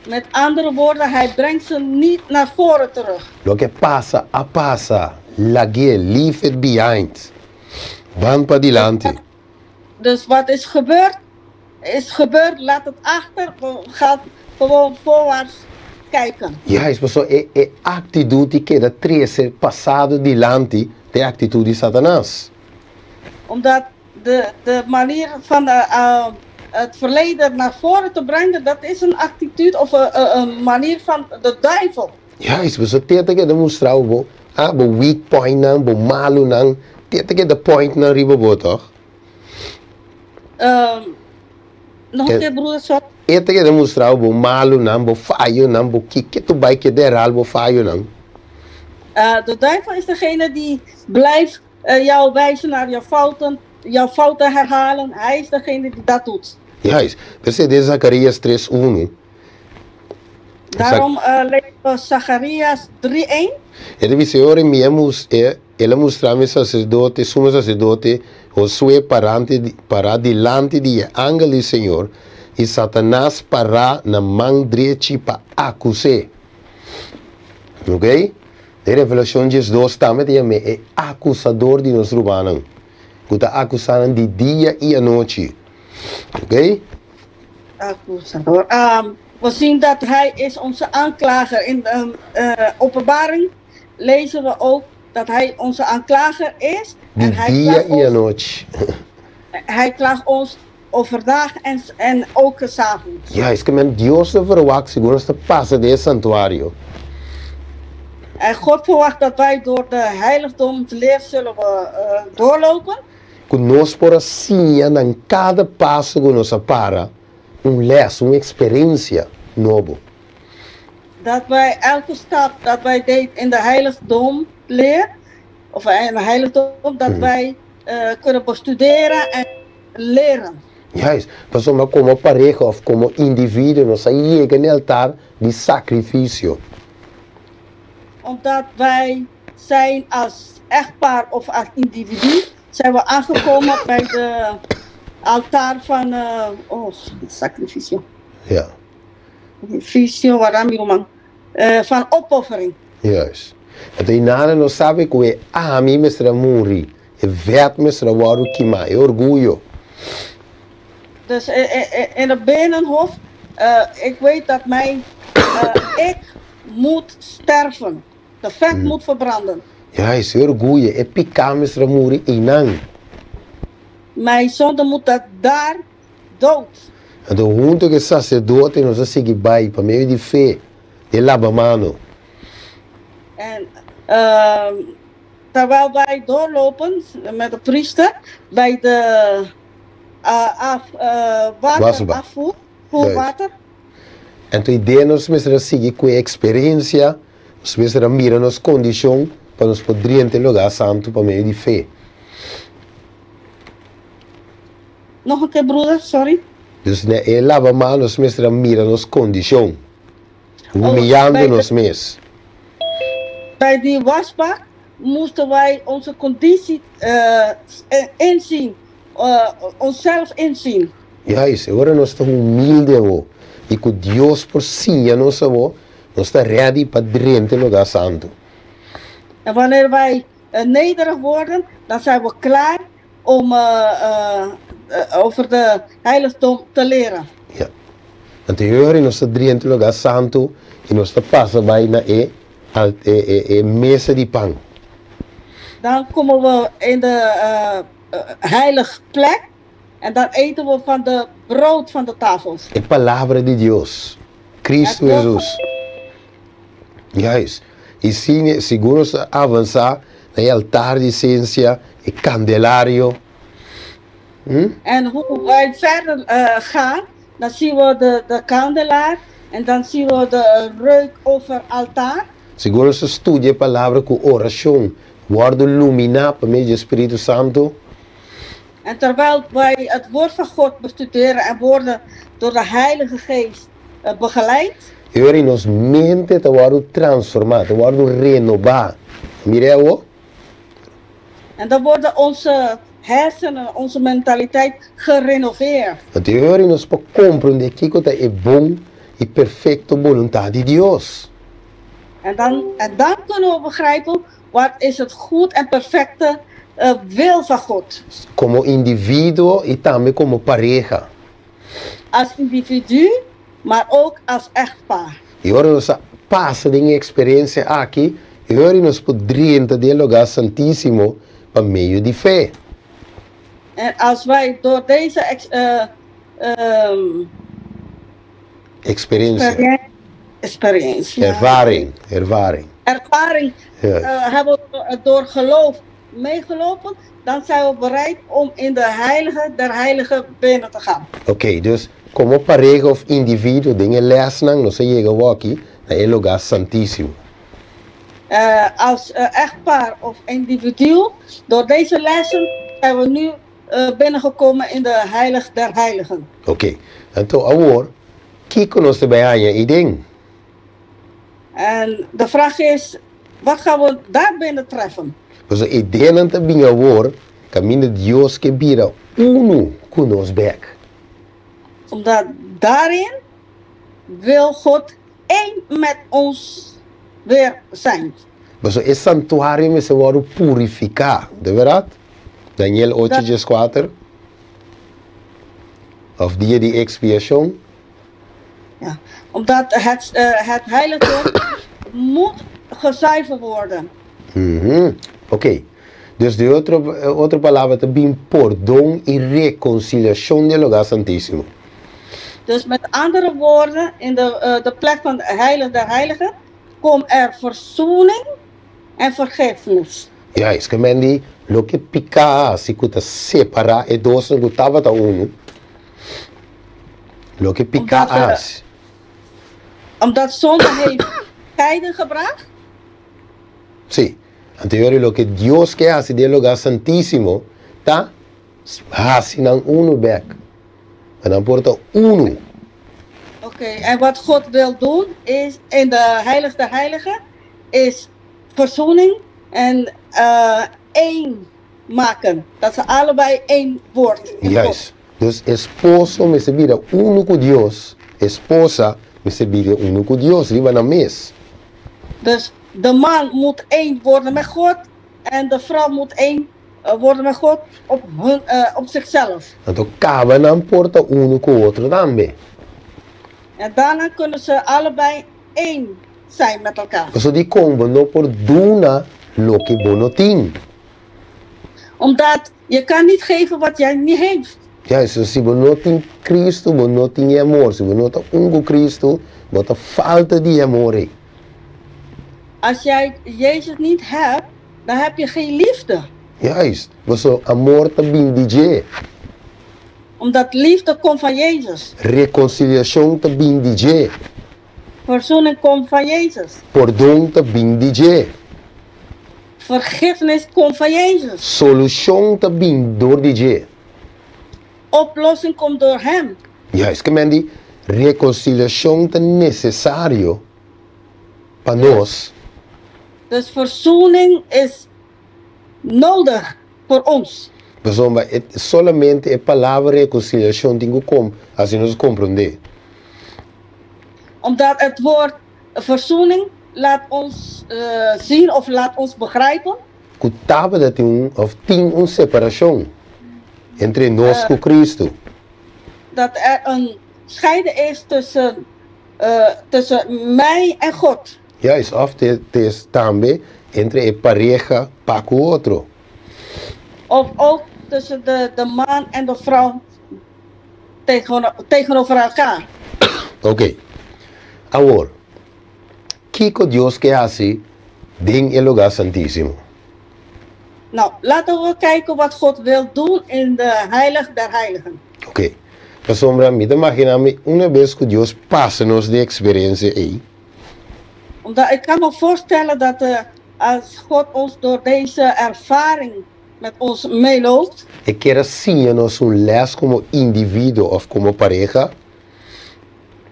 Met andere woorden, Hij brengt ze niet naar voren terug. Loke pasa, a pasa. Lag'é, leave it behind. Ban padilanti. Dus wat is gebeurd, is gebeurd. Laat het achter. Ga gewoon voorwaarts kijken. Juist, pasobra e e actitud di keda trece pasado dilanti ta e actitud di Satanas. Omdat de de manier van het verleden naar voren te brengen, dat is een actitude of een manier van de duivel. Juist, pasobra te ta keda mustra bo, ah, bo weak pointnan, bo malunan, te ta keda pointnan riba bo, toch? Um, nog een keer, broeder, sorry. E ta keda mustra bo malunan, bo fayonan, bo kiko tu bai keda herhaal bo fayonan. De duivel is degene die blijft jou wijzen naar je fouten, jouw fouten herhalen. Hij is degene die dat doet. Juist. P'esei den Zakarias tres unu. Daarom lezen we Zacharias 3, 1. E ta bisa, E ora mi a mus, e, el a mustra mi saserdote, sumo saserdote, Josué parante di, pará dilanti di e angel di Señor, i Satanas pará na man drechi pa akus'é. Oké? Den Revelashon diesdos tambe ta yam'é e akusador di nos rumannan, ku ta akusá nan di dia i anochi. Oké? Akusador. We zien dat hij is onze aanklager. In de Openbaring lezen we ook dat hij onze aanklager is. Di En hij dia klaagt i ons, anochi. hij klaagt ons overdag en, en ook 's avonds. Juist, ke men Dios ta verwagt segun nos ta pasa den e santuario. En God verwacht dat wij door de heiligdomsleer zullen we doorlopen. Ku nos por a siña nan kada paso ku nos a para, un lès, un eksperensia nobo. Dat wij elke stap dat wij deed in de heiligdomleer, of in de heiligdom, dat wij kunnen bestuderen en leren. Juist, pasobra komo pareha òf komo individuo nos a yega na e altar di sakrifisio. Omdat wij zijn als echtpaar of als individu, zijn we aangekomen bij de altaar van oh, sacrificio. Ja. Sacrificio, waarom mi van opoffering. Juist. Anto i nada no sabe ku e ami mester a muri, e vet mester a wòrdu kimá, e orguyo. Dus in het binnenhof, ik weet dat mijn ik moet sterven. De vet moet verbranden. Juist, e orguyo, e piká mester a muri einan. Mijn zonde moet dat daar dood. Anto hunto ku e saserdote nos a sigui bai pa medio di fe, e laba mano. En terwijl wij doorlopen met de priester bij de af, waterafvoer, voerwater. Anto idea nos mester a sigui ku e eksperensia, nos mester a mira nos kondishon pa nos por drenta e lugá santu pa medio di fe. Nog een keer, broeder, sorry. Dus na e laba man nos mester a mira nos kondishon, humiyando nos mes. Bij die wasbak moesten wij onze conditie inzien, onszelf inzien. Juist, e ora nos ta humilde awor i ku Dios por siña nos awor, nos ta ready pa drenta e lugá santu. En wanneer wij nederig worden, dan zijn we klaar om over de heiligdom te leren. Ja. Anto e ora nos ta drenta e lugá santu i nos ta pasa bai na e e e mesa di pan. Dan komen we in de heilige plek en dan eten we van de brood van de tafels. E Palabra di Dios, Cristo Hesus. Juist. I si, segun nos ta avansá na e altar di sensia, e kandelario. Hm? En hoe wij verder gaan, dan zien we de kandelaar en dan zien we de reuk over altaar. Segun nos ta studia e Palabra ku orashon, Wòrdu luminá pa medio di e Spiritu Santu. En terwijl wij het woord van God bestuderen en worden door de Heilige Geest begeleid. E ora ei nos mente ta wòrdu transformá, ta wòrdu renobá. Mira e awor. En dan worden onze hersenen, onze mentaliteit gerenoveerd. Anto e ora ei nos por komprondé kiko ta e bon i perfekto boluntat di Dios. En dan, en dan kunnen we begrijpen wat is het goed en perfecte wil van God. Komo individuo i tambe komo pareha. Als individu, maar ook als echtpaar. I ora nos a pasa den e eksperensia aki, e ora nos por drenta den e lugá santísimo pa medio di fe. En als wij door deze ex, Eksperensia. Experiencia. Ervaring, ervaring. Ervaring hebben we door geloof meegelopen, dan zijn we bereid om in de heilige der heiligen binnen te gaan. Oké, dus komo pareha of individuo den e lèsnan nos a yega awòki na e lugá santísimo. Als echtpaar of individu, door deze lessen zijn we nu binnengekomen in de heilig der heiligen. Oké, anto awor kiko nos ta bai haña ei den? En de vraag is, wat gaan we daar binnen treffen? Pasobra e denan ta bin awor kaminda Dios ke bira unu ku nos bèk. Omdat daarin wil God één met ons weer zijn. Pasobra e santuario mester wòrdu purifiká, de bèrdat? Daniel ocho dieskuater, òf dia di ekspiashon. Ja, omdat het, het heiligdom moet gezuiverd worden. Oké. Dus di otro, otro palabra ta bin pordon i rekonsiliashon den lugá santísimo. Dus met andere woorden, in de, de plek van de heilig der heiligen komt er verzoening en vergiffenis. Juist, ke men di loke piká a hasi ku ta separá e dosnan ku tabata unu, loke piká a hasi. Omdat zonde heeft scheiding gebracht. Sí, anto yori loke Dios ke hasi den e lugá santísimo ta hasi nan unu bèk, pa nan por ta unu. Oké, en wat God wil doen is in de heilig der heiligen is verzoening en één maken. Dat ze allebei één wordt in God. Juist. Dus esposo mester bira unu ku Dios, esposa mester bira unu ku Dios riba nan mes. Dus de man moet één worden met God en de vrouw moet één worden met God op hun, op zichzelf. Anto kaba nan por ta unu ku otro tambe. En daarna kunnen ze allebei één zijn met elkaar. Pasobra dikon bo no por duna loke bo no tin? Omdat je kan niet geven wat jij niet heeft. Juist, so si bo no tin Cristo, bo no tin e amor. Si bo no ta un ku Cristo, bo ta falta di e amor ei. Als jij Jezus niet hebt, dan heb je geen liefde. Juist, pasobra amor ta bin di dje. Omdat liefde komt van Jezus. Rekonsiliashon ta bin di dje. Verzoening komt van Jezus. Pordon ta bin di dje. Vergiffenis komt van Jezus. Solushon ta bin dor di dje. Oplossing komt door Hem. Juist, ke men di rekonsiliashon ta nesesario pa nos. Dus verzoening is nodig voor ons. Pasobra e solamente e palabra rekonsiliashon tin ku kom hasi nos komprondé. Omdat het woord verzoening laat ons zien of laat ons begrijpen. Ku tabata tin un of tin un separashon entre nos ku Cristo. Dat er een scheiden is tussen, tussen mij en God. Juist, of te es tambe entre e pareha pa ku otro. Of ook tussen de, de man en de vrouw tegenover elkaar. Oké. Awor, kiko Dios ke hasi den e lugá santísimo? Nou, laten we kijken wat God wil doen in de heilig der heiligen. Oké. Pasobra mi ta maginá mi una bes ku Dios pasa nos den e eksperensia ei. Omdat ik kan me voorstellen dat Als God ons door deze ervaring met ons meeloopt. E kier a siña nos un les komo individuo òf komo pareha.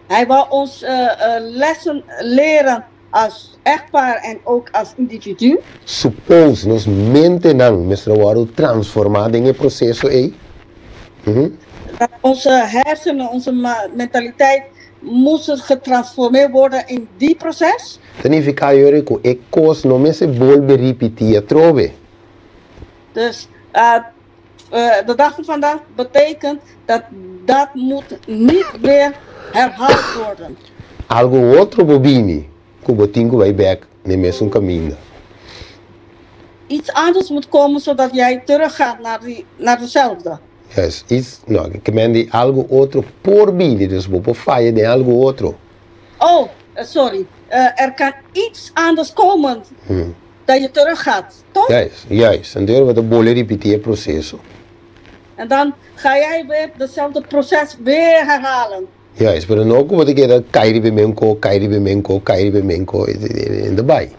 Hij wou ons lessen leren als echtpaar en ook als individu. Suppose nos mentenan mester a wòrdu transformá den e proseso ei. Dat onze hersenen, onze mentaliteit moesten getransformeerd worden in die proces. Ta nifiká yori ku e kos no mester bolbe ripití atrobe. Dus de dag van vandaag betekent dat dat moet niet weer herhaald worden. Algu otro bo bini ku bo tin ku bai bèk n'e mesun kaminda. Iets anders moet komen zodat jij terug gaat naar die, naar dezelfde. Juist, iets, no, ke men di algu otro por bini, dus bo por faya den algu otro. Oh, sorry, er kan iets anders komen dat je terug gaat, toch? Juist, juist. Anto bo ta bolbe ripití e proseso. En dan ga jij weer dezelfde proces weer herhalen. Juist, pero no ku bo ta keda kai riba e menko, kai riba e menko, kai riba e menko, e ta bai.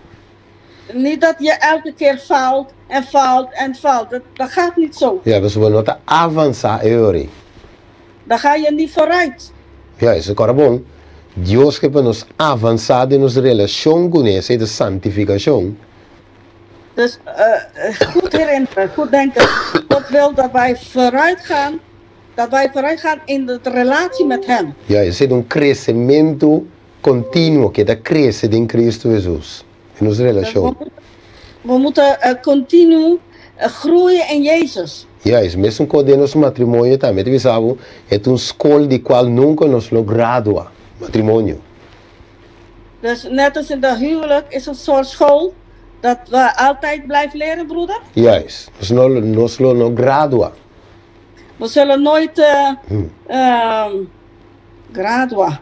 Niet dat je elke keer faalt en faalt en faalt. Dat, dat gaat niet zo. Ja, pasobra bo no ta avansá e ora ei. Dan ga je niet vooruit. Juist, kòrda bon, Dios ke pa nos avansá den nos relashon kuné, esei ta santifikashon. Dus goed herinneren, goed denken. God wil dat wij vooruit gaan, dat wij vooruit gaan in de relatie met Hem. Juist, esei ta un kresementu kontinuo, keda krese den Kristu Hesus, den nos relashon. We moeten continu groeien in Jezus. Juist, mesun kos den nos matrimonio tambe. Ta bisa bo, e ta un skol di kual nunka nos lo gradua, matrimonio. Dus net als in de huwelijk is een soort school dat we altijd blijven leren, broeder. Juist, nos no, nos lo no gradua. We zullen nooit gradua.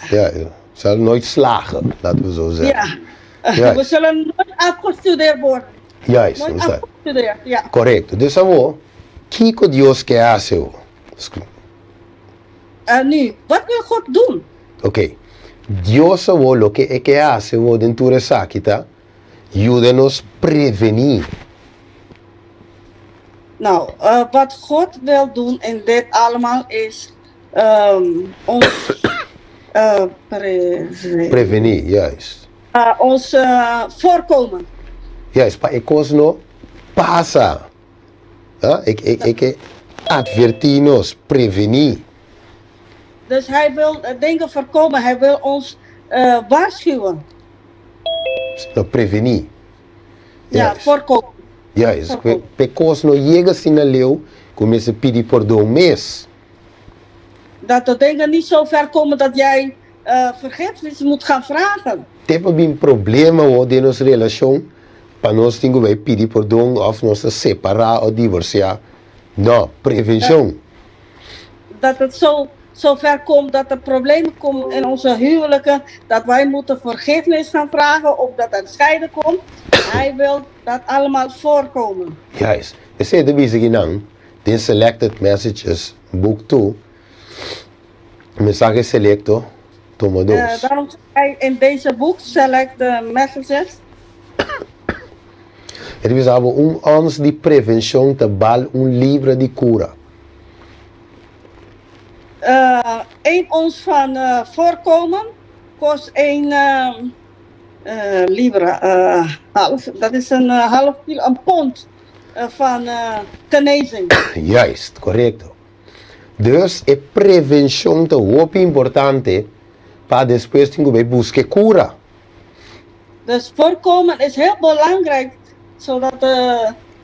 Ja, we zullen nooit slagen, laten we zo zeggen. Ja, Juist. we zullen nooit afgestudeerd worden. Juist, Nooit nos ta. afgestudeerd, ja. Korekto. Dus awor, kiko Dios ke hasi awor? En nu, wat wil God doen? Oké. Dios awor loke e ke hasi awor den tur esaki ta yuda nos prevení. Nou, wat God wil doen in dit allemaal is ons pre Prevení, juist. Ons voorkomen. Juist, pa e kos no pasa. Ah, e, e, e ke advertí nos, prevení. Dus hij wil dingen voorkomen, hij wil ons waarschuwen. No, prevení. Ja, Juist. voorkomen. Juist, Voorkomen. pa e kos no yega asina leu ku mester pidi pordon mes. Dat de dingen niet zo ver komen dat jij vergiffenis moet gaan vragen. Te pa bin problema awor den nos relashon pa nos tin ku bai pidi pordon òf nos ta separá òf divorsiá. No, prevenshon. Dat het zo, zo ver komt dat er problemen komen in onze huwelijken, dat wij moeten vergiffenis gaan vragen of dat er scheiden komt. Hij wil dat allemaal voorkomen. Juist. Esei ta bisa kinan den Selected Messages boek 2, Mensahe Selecto, tomo dos. Daarom zegt hij in deze boek, Selected Messages. E ta bisa bo un ons di prevencion ta bal un libra di cura. Eén ons van voorkomen kost één libra, half, dat is een half kilo, een pond van genezing. Juist, correcto. Dus e prevencion ta hopi importante pa despues tin cu bay busca e cura. Dus voorkomen is heel belangrijk, zodat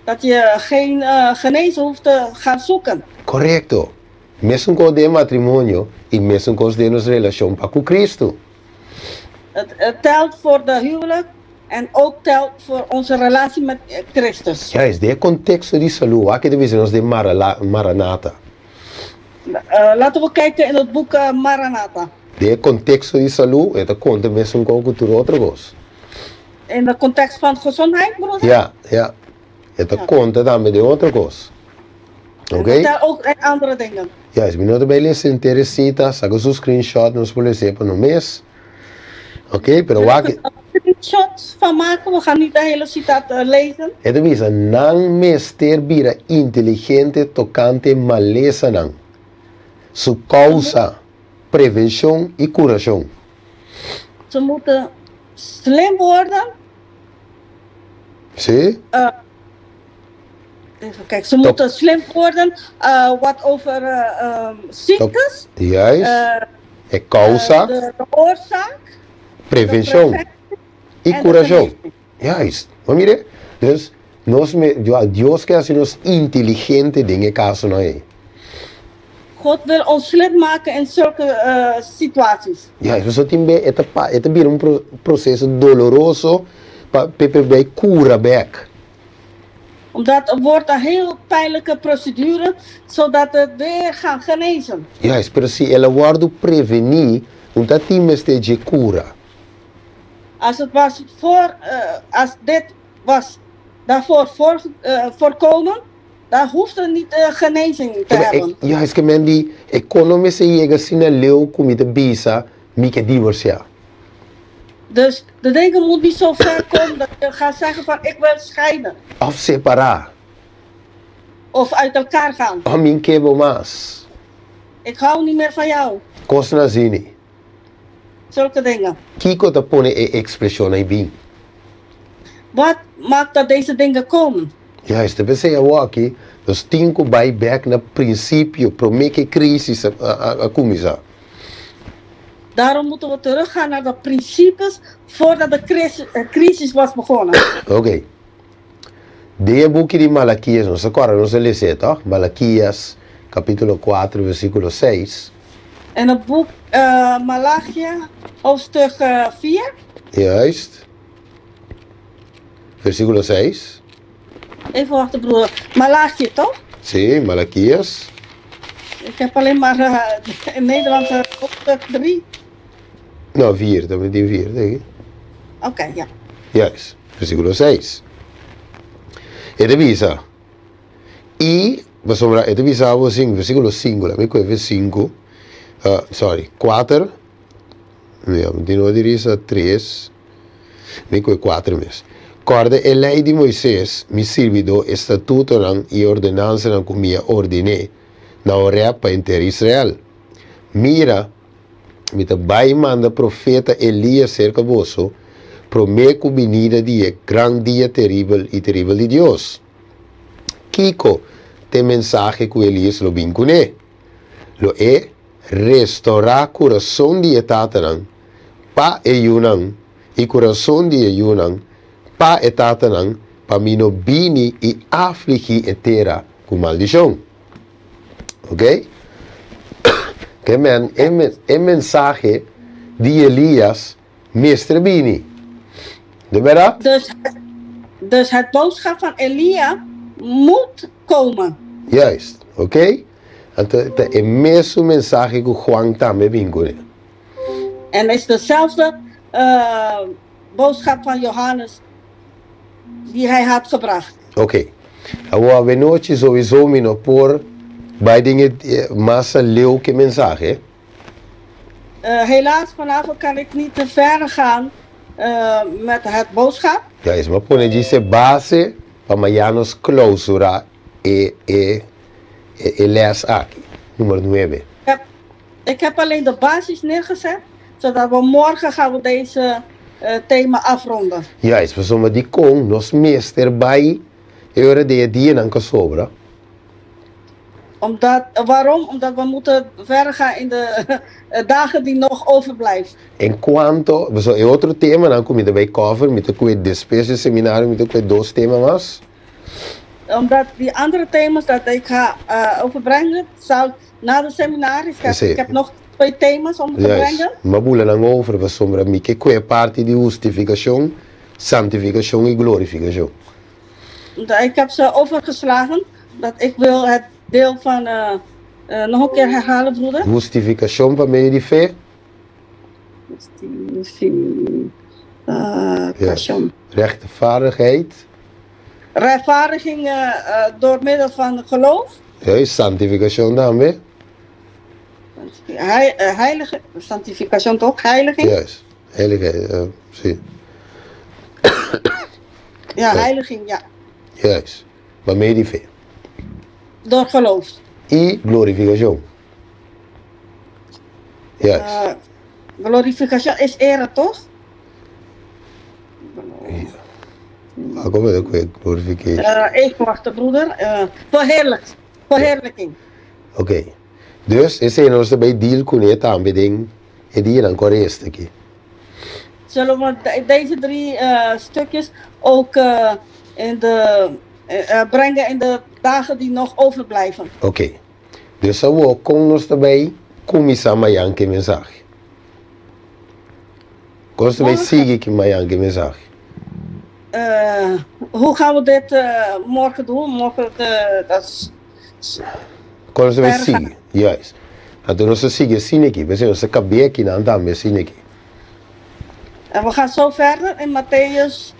dat je geen genezen hoeft te gaan zoeken. Correcto. Mesun cos den matrimonio y mesun cos den nos relacion pa cu Cristo. Het, het telt voor de huwelijk en ook telt voor onze relatie met Christus. Juist, den e contexto di salú, wak e ta bisa nos den Maranatha. Laten we kijken in het boek Maranatha. Den e contexto di salú, e ta conta mesun cos cu tur otro cos. In de context van gezondheid, broeder? Ja, ja. E ta conta tambe den otro cos. En Ok? dat telt ook in andere dingen. Juist, mi no ta bay lesa henter e cita, saca su screenshot, nos por lesa pa no mes. Ok, pero wak... screenshot van maken. We gaan niet de hele citaat lezen. E ta bisa, Nan mester bira inteligente tokante malesanan, su kousa, prevenshon i kurashon. Ze moeten slim worden. Sí? Even kijken, ze moeten slim worden wat over ziektes. Juist. E kousa. De oorzaak. Prevenshon. I kurashon. Juist. Bo mira? Dus nos me, Dios ke hasi nos inteligente den e kasonan ei. God wil ons slim maken in zulke situaties. Juist. Pasobra tin be e ta pa, e ta bira un proseso doloroso pa p'e bai kura bèk. Omdat het wordt een heel pijnlijke procedure, zodat het weer gaan genezen. Juist, pero si el a wordu prevení, un ta tin mester dje kura. Als het was voor, als dit was daarvoor voor, voorkomen, dan hoeft het niet genezing te hebben. Juist, ke men di, e kon no mester yega asina leu ku mi ta bisa mi ke divorsiá. Dus de dingen moet niet zo ver komen dat je gaat zeggen van ik wil scheiden. Of separá. Of uit elkaar gaan. Of mi ke bo mas. Ik hou niet meer van jou. Kos na zini. Zulke dingen. Kiko ta pone e ekspreshon ei bin? Wat maakt dat deze dingen komen? Juist, ta pensei awoki nos tin ku bai bek na prinsipio promé ku e krisis a kuminsá. Daarom moeten we teruggaan naar de principes voordat de crisis was begonnen. Oké. Den e buki di Malakias, nos ta kòrda nos a les'é, tòg? Malakias, kapítulo kuater, versíkulo seis. In het boek Malachia, hoofdstuk 4. Juist. Versíkulo seis. Even wachten, broer. Malachi, toch? Sí, Malakias. Ik heb alleen maar in Nederland hoofdstuk 3. No, 4, ta tin 4, denk ik. Oké, okay, ja. Juist, versíkulo 6. E ta bisa, I, pasobra e ta bisa bo sin, versíkulo 5, laat mi kohe 5, sorry, 4, ja, mi tin odi risa 3, Mi ku e kuater mes. Kòrda e lei di Moises, mi sirbidó, e statutonan i e ordenansanan ku mi a ordené na Horèb pa henter Israel. Mira, mi ta bai manda profeta Elias serka boso promé ku binida di e gran dia teribel i teribel di Dios. Kiko ta e mensahe ku Elias lo bin kuné? Lo e restourá kurason di e tatanan pa e yunan i kurason di e yunan pa e tatanan, pa mi no bini i afligí e tera ku maldishon. Ok? Ke men, e mensahe di Elias mester bini. De bèrdat? Dus, dus het boodschap van Elia moet komen. Juist, oké? Anto ta e mesun mensahe ku Juan tambe bin kuné. En is dezelfde boodschap van Johannes die hij had gebracht. Oké. Awor awenochi sowieso mi no por bai den e mas aleu ku e mensahe. Helaas vanavond kan ik niet te ver gaan met het boodschap. Juist, mi a pone djis e base pa mañana nos clausura e e e les aki, numero nuebe. Ik heb alleen de basis neergezet, zodat we morgen gaan we deze thema afronden. Juist, pasobra dikon nos mester bai e ora di e dianan ku sobra? Omdat, waarom? Omdat we moeten verder gaan in de dagen die nog overblijft. En kuanto, pasobra e otro temanan ku mi ta bai cover, mi ta kue despues di e seminario mi ta kue dos tema mas. Omdat die andere thema's dat ik ga overbrengen, zal na de seminario, ik heb, ik heb nog twee thema's om te brengen. M'a bula nan over pasobra mi ke kue parti di hustifikashon, santifikashon i glorifikashon. Ik heb ze overgeslagen, dat ik wil het deel van, nog een keer herhalen, broeder. Hustifikashon pa medio di fe. Hustifikashon. Rechtvaardigheid. Rechtvaardiging door middel van geloof. Juist, santifikashon tambe. Heilige, santifikashon toch? Heiliging? Juist, heiligheid, si. Ja, heiliging, ja. Juist. Pa medio di fe. Door geloof. I glorifikashon. Juist. Glorifikashon is ere, toch? Ja. Kom met de glorification. Even wachten, broeder. Verheerlijk. Verheerlijking. Oké. Okay. Dus, esei nos ta bay deal cune tambe den e dianan cu a resta aki. Zullen we deze drie stukjes ook in de, brengen in de dagen die nog overblijven. Oké. Okay. Dus awor con nos ta bay cuminsa mayan cu e mensahe? Con nos ta bay sigui cu mayan cu e mensahe? Hoe gaan we dit morgen doen? Morgen, dat is Kon nos ta bai sigui? Juist. Anto nos ta sigui asina aki. P'esei nos ta kab'é akinan tambe asina aki. En we gaan zo verder in Matteüs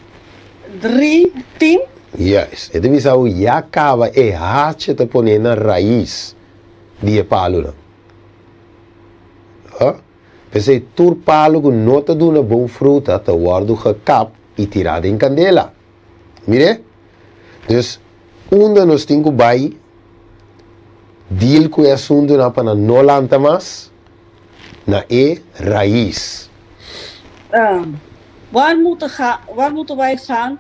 3, 10. Juist. E ta bisa bo ya kaba e hacha ta pone na rais di e palunan. Ha? P'esei tur palu ku no ta duna bon fruta ta wòrdu gekap i tirá den kandela. Mir'é? Dus, unda nos tin ku bai deal ku e asuntunan pa nan no lanta mas? Na e rais. Waar moeten ga, waar moeten wij gaan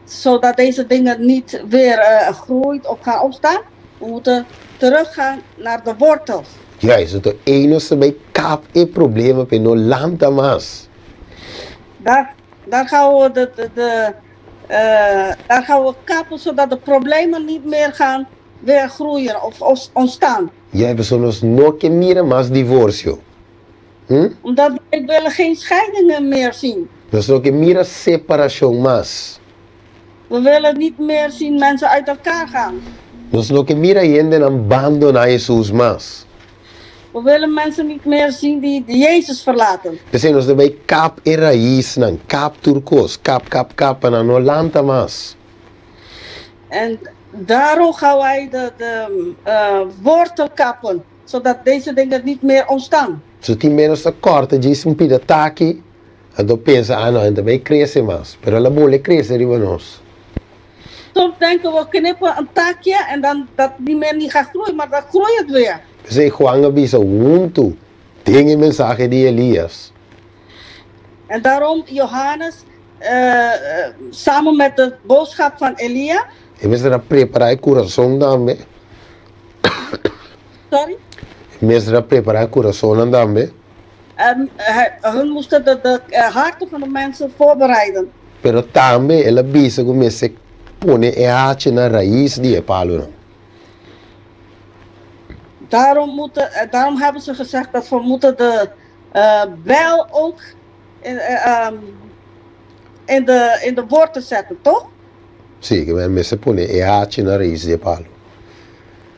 zodat deze dingen niet weer groeit of gaan opstaan? We moeten teruggaan naar de wortels. Juist, anto ei nos ta bai kap e problema pa e no lanta mas. Daar, daar gaan we de, de, de, daar gaan we kappen zodat de problemen niet meer gaan weer groeien of ontstaan. Ja, pasobra nos no ke mira mas divorcio. Hm? Omdat wij willen geen scheidingen meer zien. Nos no ke mira separacion mas. We willen niet meer zien mensen uit elkaar gaan. Nos no ke mira hendenan bandona Hesus mas. We willen mensen niet meer zien die Jezus verlaten. P'esei nos ta bai kap e raisnan, kap tur kos, kap, kap, kap, pa nan no lanta mas. En daarom gaan wij de wortel kappen, zodat deze dingen niet meer ontstaan. So tin menos ta kòrta djis un pida taki, anto pensa, ah no, en ta bai krese mas, pero el a bole krese riba nos. Soms denken we knippen een takje en dan dat niet meer niet gaat groeien, maar dan groeit het weer. P'esei Juan a bisa huntu den e mensahe di Elias. En daarom Johannes samen met de boodschap van Elia. E mester a prepará e kurason tambe. Sorry? E mester a prepará e kurasonnan tambe. Hun moesten de harten van de mensen voorbereiden. Pero tambe el a bisa ku mester pone e hachi na rais di e palunan. Daarom moeten, daarom hebben ze gezegd dat we moeten de bijl ook in de wortel zetten, toch? Sí, ku men mester pone e hachi na rais di e palu.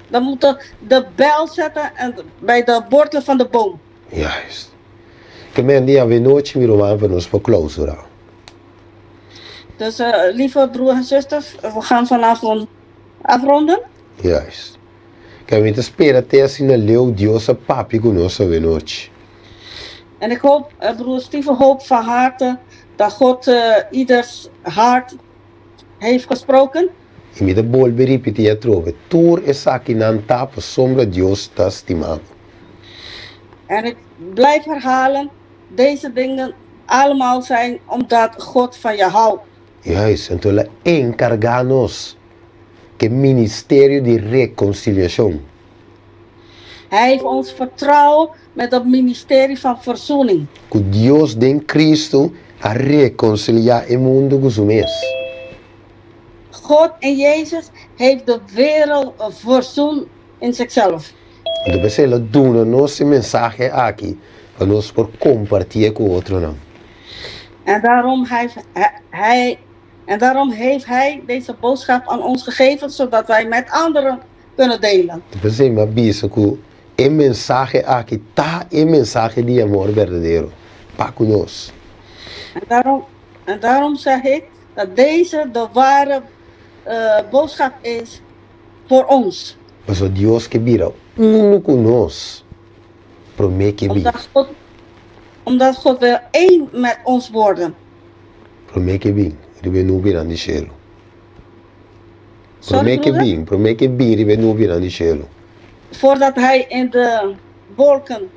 Dan moeten de bijl zetten en bij de wortel van de boom. Juist. Ke men di avenochi mi ruman pa nos por clausura. Dus lieve broer en zusters, we gaan vanavond afronden. Juist. Ke mi ta spera te asina leu Dios a papia ku nos avenochi. En ik hoop, broer Steven hoopt van harte dat God ieders hart heeft gesproken. I mi ta bolbe ripití atrobe, tur esakinan ta pasobra Dios ta stima bo. En ik blijf herhalen, deze dingen allemaal zijn omdat God van je houdt. Juist, anto el a enkargá nos ku e ministerio di rekonsiliashon. Hij heeft ons vertrouwd met het ministerie van verzoening. Ku Dios den Cristo a rekonsiliá e mundu ku su mes. God en Jezus heeft de wereld verzoend in zichzelf. Anto p'esei el a duna nos e mensahe aki pa nos por kompartié ku otronan. En daarom heeft hij, en daarom heeft hij deze boodschap aan ons gegeven, zodat wij met anderen kunnen delen. P'esei mi a bisa ku e mensahe aki ta e mensahe di amor berdadero pa ku nos. En daarom zeg ik dat deze de ware boodschap is voor ons. Pasobra Dios ke bira unu ku nos promé ke bin. Omdat God wil één met ons worden. Promé ke bin. Riba e nubianan di shelu. Sorry, Promé ke broeder? bin, promé ke bin riba e nubianan di shelu. Voordat hij in de wolken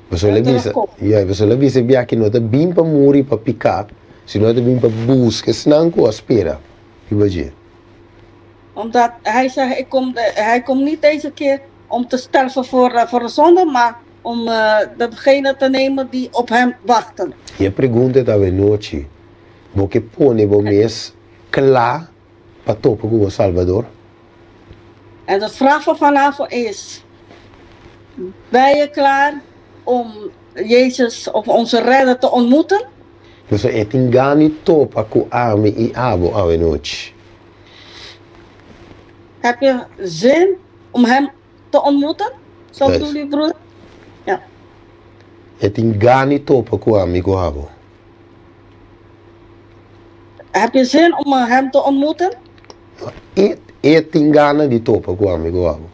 Pasobra el a bisa, terugkomt. ja, pasobra el a bisa e biaha no ta bin pa muri pa piká, sino e ta bin pa buska esnan ku a spera riba dje. Omdat hij zegt, ik kom de, hij komt niet deze keer om te sterven voor, voor de zonde, maar om degene te nemen die op hem wachten. I e pregunta ta awenochi, Bo ke pone bo mes kla pa topa ku bo Salbador? En de vraag van vanavond is, ben je klaar om Jezus of onze redder te ontmoeten? Pasobra e tin gana di topa ku ami i abo awenochi. Heb je zin om hem te ontmoeten? Zo bedoel je, broeder? Ja. E tin gana di topa ku ami ku abo. Heb je zin om hem te ontmoeten? E, e tin gana di topa ku ami ku abo.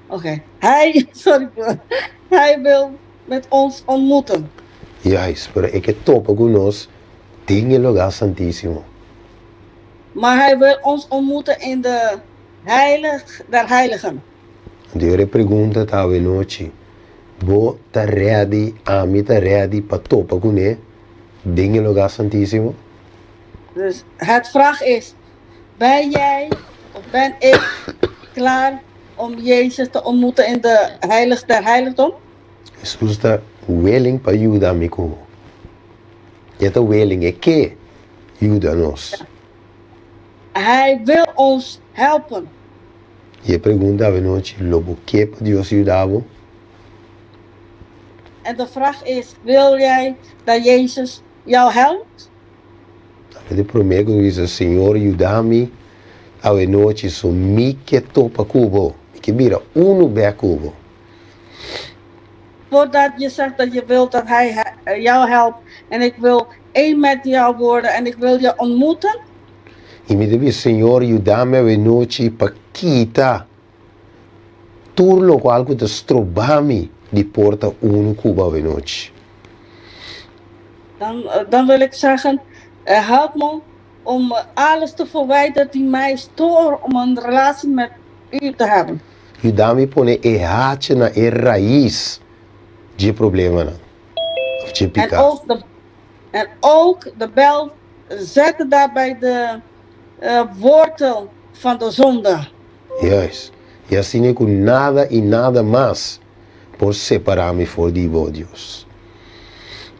Oké. Hij, sorry, broer. Hij wil met ons ontmoeten. Juist, pero e ke topa ku nos den e lugá santísimo. Maar hij wil ons ontmoeten in de heilig der heiligen. Anto e pregunta ta awe nochi, Bo ta ready, ami ta ready pa topa kuné den e lugá santísimo? Dus het vraag is, ben jij of ben ik klaar om Jezus te ontmoeten in de heilig der heiligdom? Hesus ta willing pa yuda mi ku bo. E ta willing, e ke yuda nos. Hij wil ons helpen. I e pregunta awenochi, Lo bo ke pa Dios yuda bo? En de vraag is, wil jij dat Jezus jou helpt? Awe ta e promé ku mi bisa, Señor yuda mi awenochi, so mi ke topa ku bo, mi ke bira unu bèk ku bo. Voordat je zegt dat je wilt dat hij jou helpt en ik wil één met jou worden en ik wil je ontmoeten. I mi ta bisa, Señor yuda mi awenochi pa kita tur lokual ku ta stroba mi di por ta unu ku bo awenochi. Dan, dan wil ik zeggen, help me om alles te verwijderen die mij stoort om een relatie met u te hebben. Yuda mi pone e hacha na e rais dje problemanan of dje En piká. ook de, en ook de bijl zetten daar bij de wortel van de zonde. Juist. I asina ku nada i nada mas por separá mi for di bo, Dios.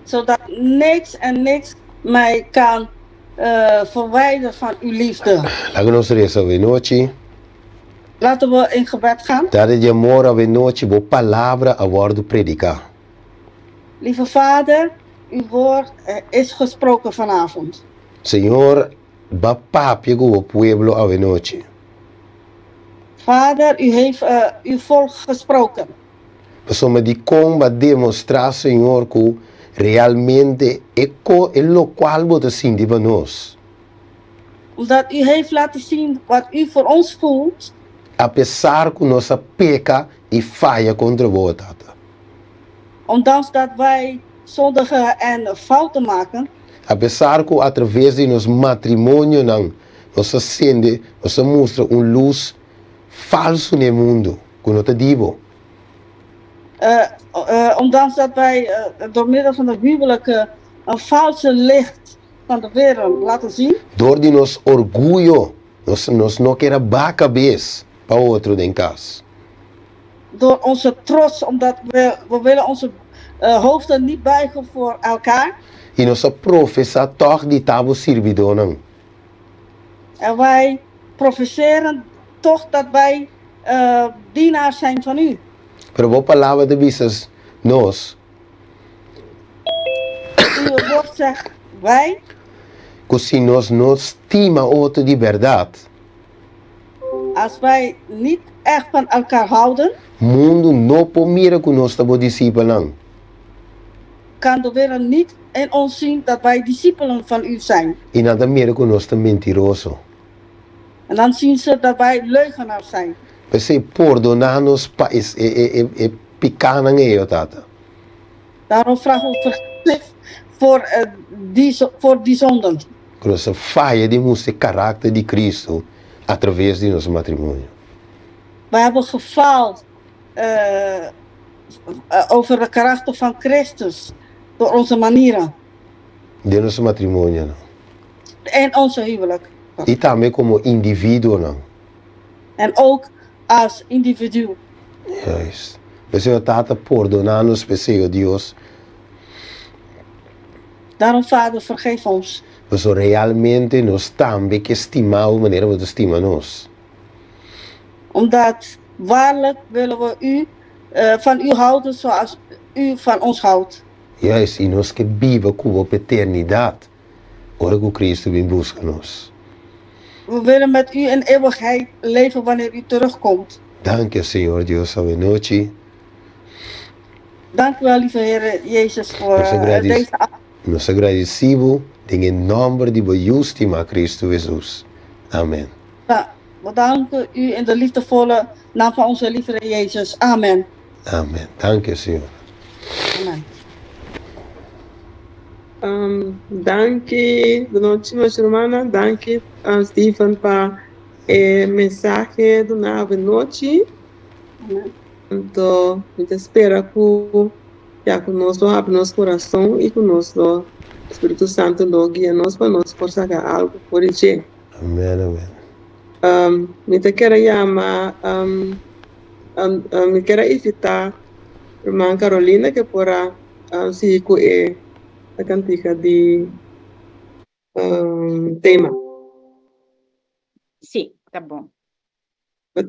Zodat niks en niks mij kan verwijderen van uw liefde. Laga nos resa awenochi. Laten we in gebed gaan. Tata di amor, awenochi bo palabra a wòrdu prediká. Lieve Vader, uw woord is gesproken vanavond. Señor, B'a papia ku bo pueblo awenochi. Vader, u heeft uw volk gesproken. Pasobra dikon b'a demostrá, Señor, ku realmente e ko e lokual bo ta sinti pa nos. Omdat u heeft laten zien wat u voor ons voelt. Apesar ku nos a peka i faya kontra bo, Tata. Ondanks dat wij zondigen en fouten maken. Apesar ku atraves di nos matrimonionan nos a sende, nos a mustra un lus falsu na e mundu ku no ta di bo. Ondanks dat wij door middel van de huwelijk een valse licht van de wereld laten zien. Dor di nos orguyo nos nos no kier a baha kabes pa otro den kas. Door onze trots omdat we we willen onze hoofden niet buigen voor elkaar. I nos a profesá tòg di ta bo sirbidónan. En wij profeseren toch dat wij dienaars zijn van u. Pero bo palabra ta bisa nos. Uw woord zegt wij. Ku si nos no stima otro di bèrdat. Als wij niet echt van elkaar houden. Mundu no por mira ku nos ta bo disipelnan. Kan de wereld niet in ons zien dat wij discipelen van u zijn. I nan ta mira ku nos ta mentiroso. En dan zien ze dat wij leugenaars zijn. P'esei pordoná nos pa e e e pikánan ei, o Tata. Daarom vragen we vergif voor die voor die zonden. Ku nos a faya di mustra e karakter di Kristu atraves di nos matrimonio. We hebben gefaald over de karakter van Christus door onze manieren. Den nos matrimonionan. In onze huwelijk. I tambe komo individuonan. En ook als individu. Juist. P'esei, Tata, pordoná nos, p'esei, Dios. Daarom, Vader, vergeef ons. Pasobra realmente nos tambe ke stima bo manera bo ta stima nos. Omdat waarlijk willen we u, van u houden zoals u van ons houdt. Juist, i nos ke biba ku bo pa eternidat ora ku Cristo bin buska nos. We willen met u in eeuwigheid leven wanneer u terugkomt. Danki, Señor Dios, awenochi. Dank u wel, lieve Heer Jezus, voor deze avond. Nos ta gradisí bo den e nòmber di bo Yu stimá Kristu Hesus. Amen. We danken u in de liefdevolle naam van onze lieve Heer Jezus. Amen. Amen. Dank u, Señor. Amen. Um, danki, bonochi meus rumannan. Danki, uh, Steven, pa e mensahe duná avenochi. Amen. Anto, mi ta spera ku ya ku nos lo habri nos kurason i ku nos lo Spiritu Santu lo guia nos pa nos por saka algu for di dje. Amen, amen. Um, mi ta kere yama, um, um, um, mi kere invitá ruman Carolina ke por a um, sigui ku e kantika di um, tema. Sí, ta bon.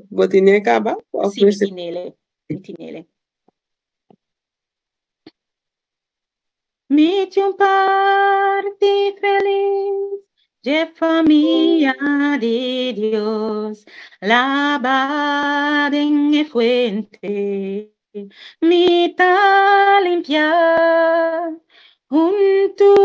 Bo tine kaba? Of Sí, mi tinele. Mi tinele. Mi tin un parti felis dje famia di Dios, laba den e fuente, mi ta limpia. Huntu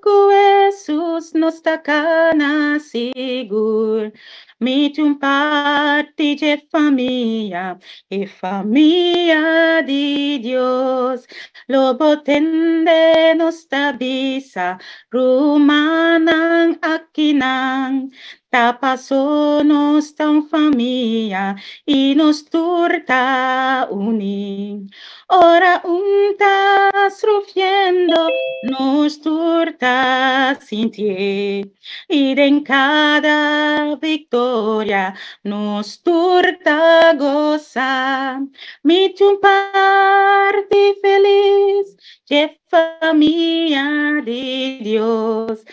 ku Hesus nos ta kana sigur. Mi ta un parti dje famia, e famia di Dios. Lo bo tende nos ta bisa, rumannan akinan. Ta paso nos ta un famia i nos tur ta uní. Ora un ta srufiendo, nos tur ta sintié. I den kada viktoria, nos tur ta gosa. Mi ta un parti felis dje famia di Dios.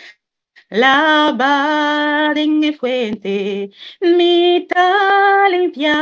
Laba den e fuente, mi ta limpia.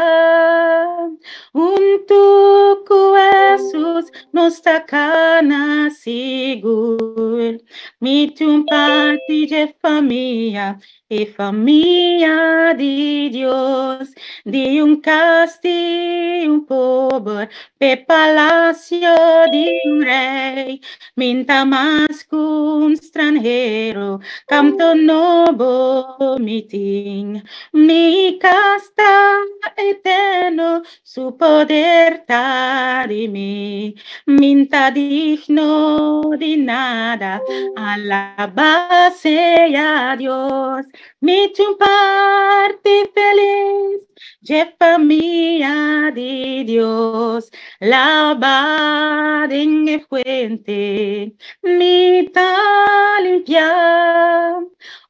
Huntu ku Hesus nos ta kana sigur. Mi ta un parti dje famia, e famia di Dios. Di un kas di un pober p'e palasio di un rei. Mi n'ta mas ku un stranhero, kanto nobo mi tin. Mi kas ta eterno, su poder ta di mi. Mi n'ta digno di nada, alabá sea Dios. Mi ta un parti felis dje famia di Dios. Laba den e fuente, mi ta limpia.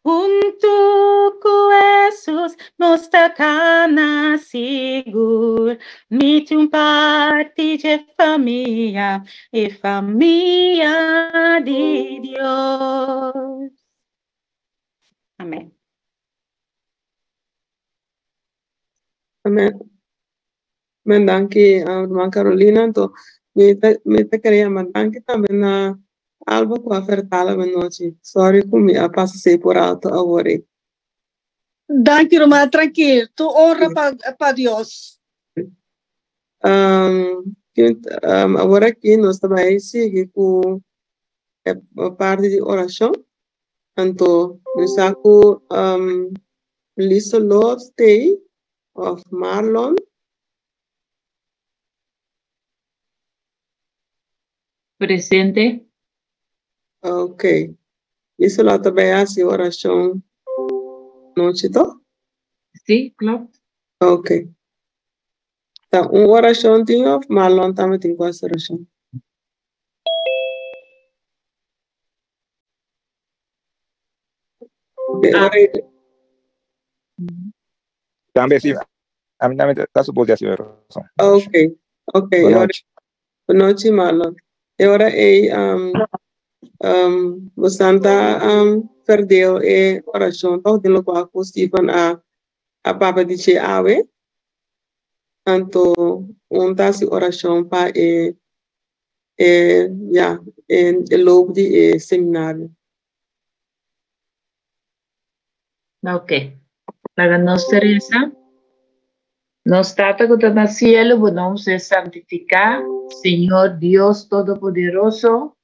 Huntu ku Hesus nos ta kana sigur. Mi ta un parti dje famia, e famia di Dios. Amen. Amen. Amen. Danki, uh, ruman Carolina. Anto, mi ta, mi ta querer yama danki tambe na Alba ku a vertala anochi. Sorry ku mi a pasa sei por alto awor. Danki, ruman. Trankil. Tu honra pa, pa Dios. Um, um, awor aki nos ta bai sigui ku e parti di orashon. Anto, mi sa ku um, Liselot stay of Marlon. Presente. Ok. Liselot ta bai hasi orashon anochi toch? Sí, klopt. Ok. Ta un orashon tin of Marlon tambe tin ku hasi orashon? Ok, Ah. ora e- Tambe si, ami tambe ta supos di hasi orashon. Ok, ok. Boa Ora, nochi. boa nochi Marlon. E ora ei um, um, bosan ta um, verdeel e orashon toch den lokual ku Stephen a a papia di dje awe. Anto un ta hasi orashon pa e e ya e e loop di e seminario. Ok. Laga nos ta resa. Nos Tata ku ta na sielu, bo nom ser santifiká. Señor Dios Todopoderoso,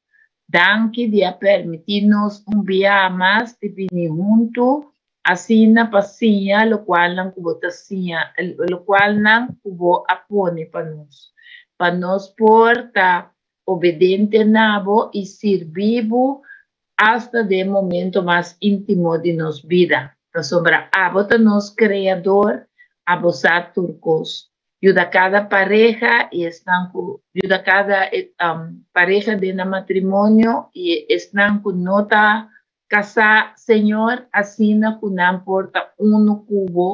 danki di a permití nos un biaha mas di bini huntu asina pa siña lokualnan ku bo ta siña, lokualnan ku bo a pone pa nos, pa nos por ta obedente na bo i sirbi bo asta den e momento mas íntimo di nos bida, pasobra abo ta nos Kreador, abo sa tur kos. Yuda kada pareha i esnan ku yuda kada pareha den nan matrimonio i esnan ku no ta kasá, Señor, asina ku nan por ta unu ku bo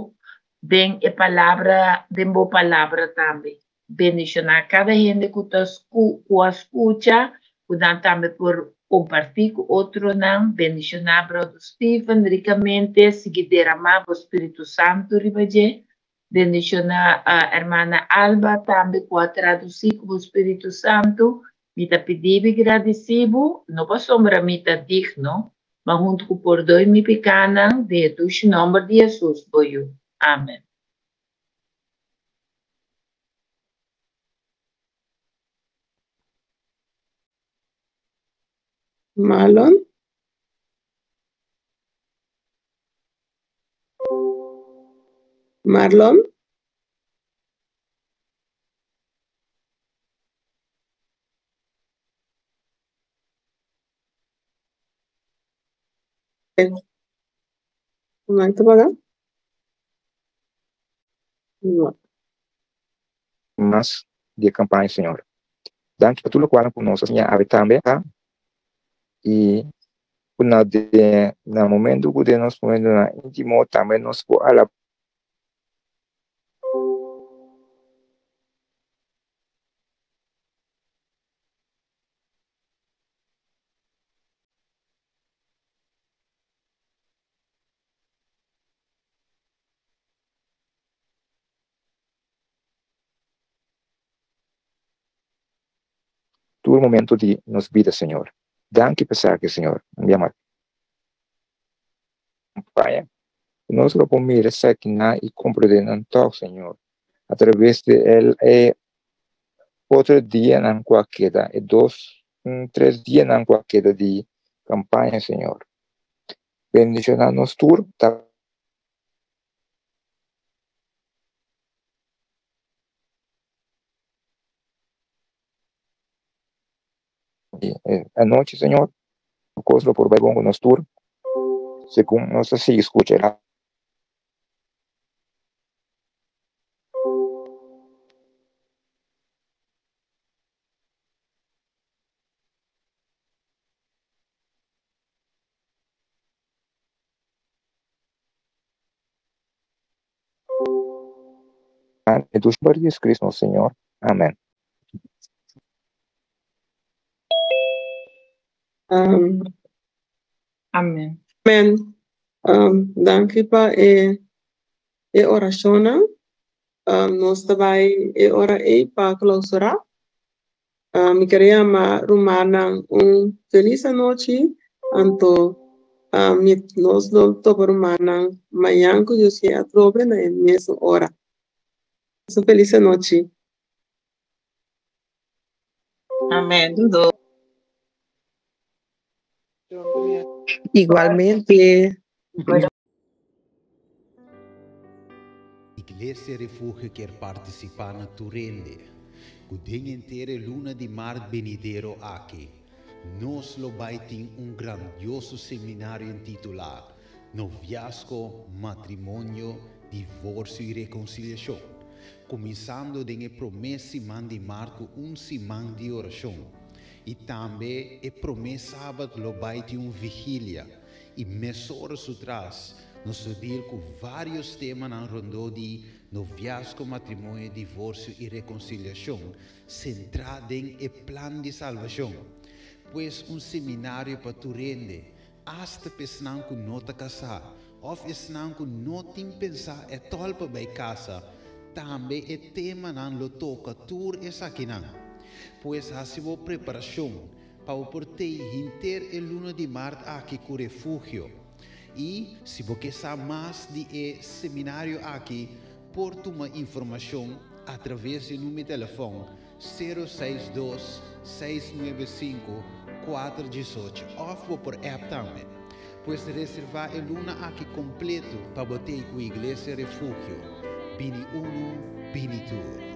den e palabra, den bo palabra tambe. Bendishoná kada hende ku ta ku a skucha, ku nan tambe por kompartí ku otronan. Bendishoná Bròder Steven rikamente, sigui deramá bo Spiritu Santu riba dje. Bendishoná Hermana Alba tambe ku a tradusí ku bo Spiritu Santu. Mi ta pidi bo i gradisí bo, no pasobra mi ta digno, ma huntu ku pordoi mi pikánan, den e dushi nòmber di Hesus, bo Yu. Amen. Marlon? Marlon? Mic ta paga? No. Mas di e campaña Señor. Danki pa tur locual cu nos a siña awe tambe ta y cu na den na momento cu den nos momentonan intimo tambe nos por alaba. Tur momento di nos bida Señor. Danki pa esaki Señor. Un bia mas. Campaña. Nos lo por mira esakinan y comprende nan tog Señor. A traves di el e otro dianan cu a keda, e dos, tres dianan cu a keda di campaña Señor. Bendiciona nos tur ta. Anochi Señor, cos lo por bai bon cu nos tur, segun nos ta sigui scucha e E dushi nomber di Jesucristo nos Señor. Amen. Amen. Amen. Danki pa e e orashonnan. Nos ta bai e ora ei pa klausurá. Mi ker yama rumannan un felis anochi, anto mi nos lo topa rumannan mañan ku Dios ke atrobe na e mesun ora. Un felis anochi. Amen. Doei. Igualmente. Iglesia Refugio kier partisipá na tur hende ku den henter e luna di mart benidero aki. nos lo bai tin un grandioso seminario intitulá Noviazgo, Matrimonio, Divorsio i Rekonsiliashon, kuminsando den e promé siman di mart ku un siman di orashon. I tambe e promé sabat lo bai tin un vigilia i mesora su tras nos lo deal ku vários temanan rondó di noviazgo, matrimonio, divorsio i rekonsiliashon sentrá den e plan di salbashon. Pues un seminario pa tur hende, asta pa esnan ku no ta kasá òf esnan ku no tin pensá ètòl pa bai kasa, tambe e temanan lo toka tur esakinan. Pues hasi bo preparashon pa bo por tei henter e luna di mart aki ku Refugio. I si bo ke sa mas di e seminario aki, por tuma informashon atraves di number di telefòn sero seis dos, seis nuebe sinku, kuater diesocho òf bo por app tambe. Pues reservá e luna aki kompleto pa bo tei ku Iglesia Refugio. Bini unu, bini tur.